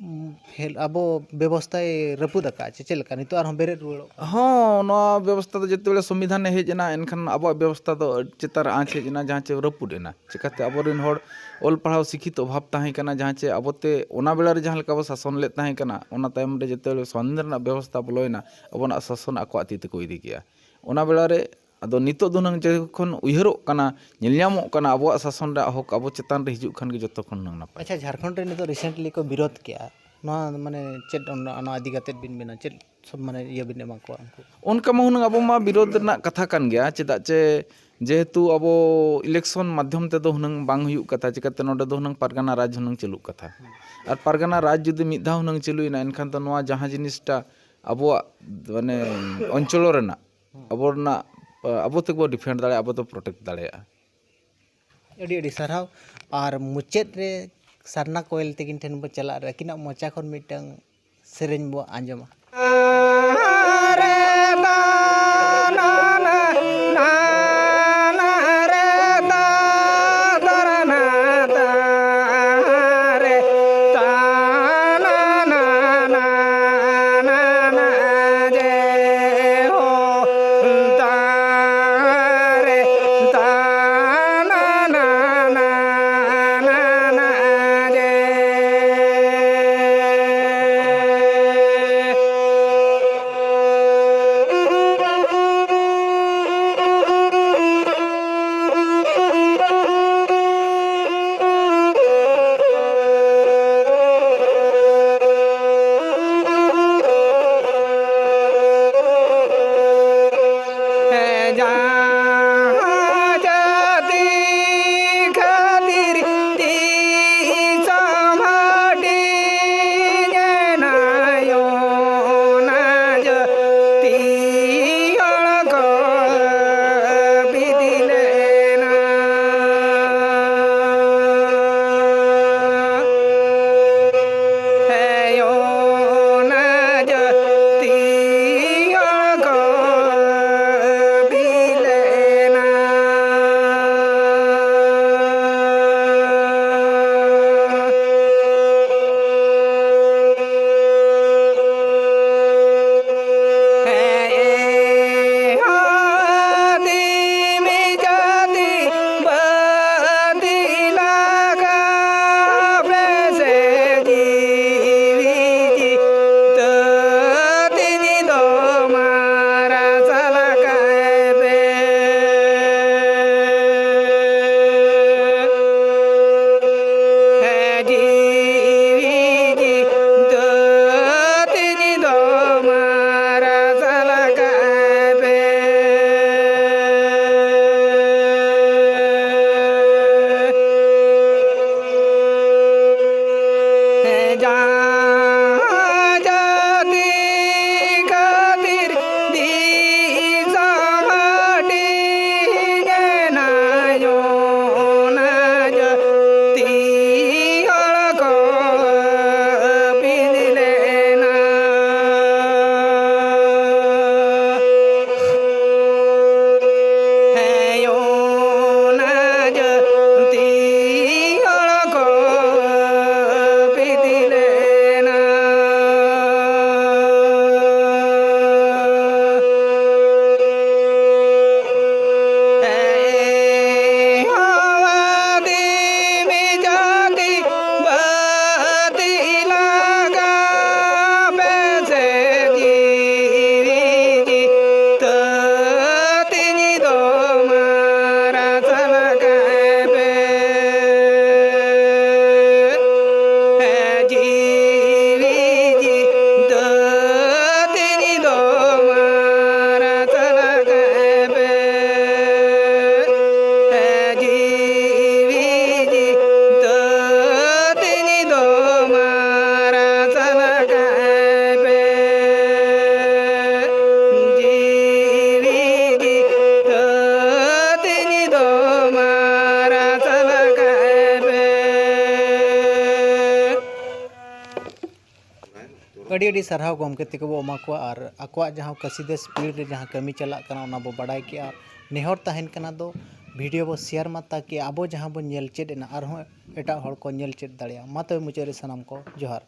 ᱩᱢ, ᱦᱮᱞ-, ᱟᱵᱚ ᱵᱮᱵᱚᱥᱛᱷᱟᱭ ᱨᱟᱹᱯᱩᱫ ᱟᱠᱟᱫᱼᱟ ᱪᱮ ᱪᱮᱫ ᱞᱮᱠᱟ? ᱱᱤᱛᱚᱜ ᱟᱨᱦᱚᱸ ᱵᱮᱨᱮᱫ ᱨᱩᱣᱟᱹᱲᱚᱜ ᱠᱟᱱᱟ? ᱦᱚᱸ, ᱱᱚᱣᱟ ᱵᱮᱵᱚᱥᱛᱷᱟ ᱫᱚ ᱡᱮᱛᱮ ᱵᱮᱲᱮ ᱥᱚᱝᱵᱤᱫᱷᱟᱱᱮ ᱦᱮᱡ ᱮᱱᱟ, ᱮᱱᱠᱷᱟᱱ ᱟᱵᱚᱣᱟᱜ ᱵᱮᱵᱚᱥᱛᱷᱟ ᱫᱚ ᱪᱮᱛᱟᱱ ᱨᱮ ᱟᱸᱪ ᱦᱮᱡ ᱮᱱᱟ, ᱡᱟᱦᱟᱸ ᱪᱮ ᱨᱟᱹᱯᱩᱫ ᱮᱱᱟ᱾ ᱪᱤᱠᱟᱹᱛᱮ ᱟᱵᱚᱨᱮᱱ ᱦᱚᱲ ᱚᱞ ᱯᱟᱲᱦᱟᱣ ᱥᱤᱠᱷᱤᱛ ᱚᱵᱷᱟᱵᱽ ᱛᱟᱦᱮᱸ ᱠᱟᱱᱟ, ᱡᱟᱦᱟᱸ ᱪᱮ ᱟᱵᱚᱛᱮ ᱚᱱᱟ ᱵᱮᱲᱟ ᱨᱮ ᱡᱟᱦᱟᱸ ᱞᱮᱠᱟ ᱵᱚ ᱥᱟᱥᱚᱱ ᱞᱮᱫ ᱛᱟᱦᱮᱸ ᱠᱟᱱᱟ, ᱚᱱᱟ ᱛᱟᱭᱚᱢ ᱨᱮ ᱡᱮᱛᱮ ᱵᱮᱲᱮ ᱥᱚᱝᱵᱤᱫᱷᱟᱱ ᱨᱮᱱᱟᱜ ᱵᱮᱵᱚᱥᱛᱷᱟ ᱵᱚᱞᱚᱭᱮᱱᱟ, ᱟᱵᱚᱱᱟᱜ ᱥᱟᱥᱚᱱ ᱟᱠᱚᱣᱟᱜ ᱛᱤ ᱛᱮᱠᱚ ᱤᱫᱤ ᱠᱮᱜᱼᱟ᱾ ᱚᱱᱟ ᱵᱮᱲᱟ ᱨᱮ ᱟᱫᱚ ᱱᱤᱛᱚᱜ ᱫᱚ ᱦᱩᱱᱟᱹᱝ ᱡᱚᱠᱷᱚᱱ ᱩᱭᱦᱟᱹᱨᱚᱜ ᱠᱟᱱᱟ, ᱧᱮᱞ ᱧᱟᱢᱚᱜ ᱠᱟᱱᱟ, ᱟᱵᱚᱣᱟᱜ ᱥᱟᱥᱚᱱ ᱨᱮᱭᱟᱜ ᱦᱚᱠ ᱟᱵᱚ ᱪᱮᱛᱟᱱ ᱨᱮ ᱦᱤᱡᱩᱜ ᱠᱷᱟᱱ ᱜᱮ ᱡᱚᱛᱚ ᱠᱷᱚᱱ ᱦᱩᱱᱟᱹᱝ ᱱᱟᱯᱟᱭ᱾ ᱟᱪᱪᱷᱟ, ᱡᱷᱟᱲᱠᱷᱚᱸᱰ ᱨᱮ ᱱᱤᱛᱚᱜ recently ᱠᱚ ᱵᱤᱨᱳᱫᱷ ᱠᱮᱜᱼᱟ, ᱱᱚᱣᱟ ᱢᱟᱱᱮ ᱪᱮᱫ ᱚᱱᱟ, ᱚᱱᱟ ᱤᱫᱤ ᱠᱟᱛᱮᱫ ᱵᱤᱱ ᱢᱮᱱᱟ, ᱪᱮᱫ ᱥᱚᱵ ᱢᱟᱱᱮ ᱤᱭᱟᱹ ᱵᱤᱱ ᱮᱢᱟ ᱠᱚᱣᱟ ᱩᱱᱠᱩ? ᱚᱱᱠᱟ ᱢᱟ ᱦᱩᱱᱟᱹᱝ ᱟᱵᱚ ᱢᱟ ᱵᱤᱨᱳᱫᱷ ᱨᱮᱱᱟᱜ ᱠᱟᱛᱷᱟ ᱠᱟᱱ ᱜᱮᱭᱟ, ᱪᱮᱫᱟᱜ ᱪᱮ ᱡᱮᱦᱮᱛᱩ ᱟᱵᱚ election ᱢᱟᱫᱽᱫᱷᱚᱢ ᱛᱮᱫᱚ ᱦᱩᱱᱟᱹᱝ ᱵᱟᱝ ᱦᱩᱭᱩᱜ ᱠᱟᱛᱷᱟ, ᱪᱤᱠᱟᱹᱛᱮ ᱱᱚᱰᱮ ᱫᱚ ᱦᱩᱱᱟᱹᱝ ᱯᱟᱨᱜᱟᱱᱟ ᱨᱟᱡᱽ ᱦᱩᱱᱟᱹᱝ ᱪᱟᱹᱞᱩᱜ ᱠᱟᱛᱷᱟ᱾ ᱟᱨ ᱯᱟᱨᱜᱟᱱᱟ ᱨᱟᱡᱽ ᱡᱩᱫᱤ ᱢᱤᱫ ᱫᱷᱟᱣ ᱦᱩᱱᱟᱹᱝ ᱪᱟᱹᱞᱩᱭᱮᱱᱟ, ᱮᱱᱠᱷᱟᱱ ᱫᱚ ᱱᱚᱣᱟ ᱡᱟᱦᱟᱸ ᱡᱤᱱᱤᱥᱴᱟ ᱟᱵᱚᱣᱟᱜ ᱢᱟᱱᱮ ᱚᱧᱪᱚᱞ ᱨᱮᱱᱟᱜ ᱟᱵᱚ ᱨᱮᱱᱟᱜ, ᱟᱵᱚ ᱛᱮᱜᱮ ᱵᱚ defend ᱫᱟᱲᱮᱭᱟᱜᱼᱟ, ᱟᱵᱚ ᱫᱚ protect ᱫᱟᱲᱮᱭᱟᱜᱼᱟ᱾ ᱟᱹᱰᱤ ᱟᱹᱰᱤ ᱥᱟᱨᱦᱟᱣ᱾ ᱟᱨ ᱢᱩᱪᱟᱹᱫ ᱨᱮ ᱥᱟᱨᱱᱟ ᱠᱚᱭᱮᱞ ᱛᱟᱹᱠᱤᱱ ᱴᱷᱮᱱ ᱵᱚ ᱪᱟᱞᱟᱜ ᱨᱮ, ᱟᱹᱠᱤᱱᱟᱜ ᱢᱚᱪᱟ ᱠᱷᱚᱱ ᱢᱤᱫᱴᱟᱝ ᱥᱮᱨᱮᱧ ᱵᱚ ᱟᱸᱡᱚᱢᱟ᱾ ᱟᱹᱰᱤ ᱟᱹᱰᱤ ᱥᱟᱨᱦᱟᱣ ᱜᱚᱢᱠᱮ ᱛᱟᱠᱚ ᱵᱚ ᱮᱢᱟ ᱠᱚᱣᱟ, ᱟᱨ ᱟᱠᱚᱣᱟᱜ ᱡᱟᱦᱟᱸ ᱠᱟᱹᱥᱤ ᱫᱮᱥ ᱯᱤᱲ ᱨᱮ ᱡᱟᱦᱟᱸ ᱠᱟᱹᱢᱤ ᱪᱟᱞᱟᱜ ᱠᱟᱱᱟ, ᱚᱱᱟ ᱵᱚ ᱵᱟᱰᱟᱭ ᱠᱮᱜᱼᱟ᱾ ᱱᱮᱦᱚᱨ ᱛᱟᱦᱮᱱ ᱠᱟᱱᱟ ᱫᱚ, video ᱵᱚ share ᱢᱟ, ᱛᱟᱠᱤ ᱟᱵᱚ ᱡᱟᱦᱟᱸ ᱵᱚᱱ ᱧᱮᱞ ᱪᱮᱫ ᱮᱱᱟ, ᱟᱨᱦᱚᱸ ᱮᱴᱟᱜ ᱦᱚᱲ ᱠᱚ ᱧᱮᱞ ᱪᱮᱫ ᱫᱟᱲᱮᱭᱟᱜᱼᱟ᱾ ᱢᱟ ᱛᱚᱵᱮ ᱢᱩᱪᱟᱹᱫ ᱨᱮ ᱥᱟᱱᱟᱢ ᱠᱚ ᱡᱚᱦᱟᱨ᱾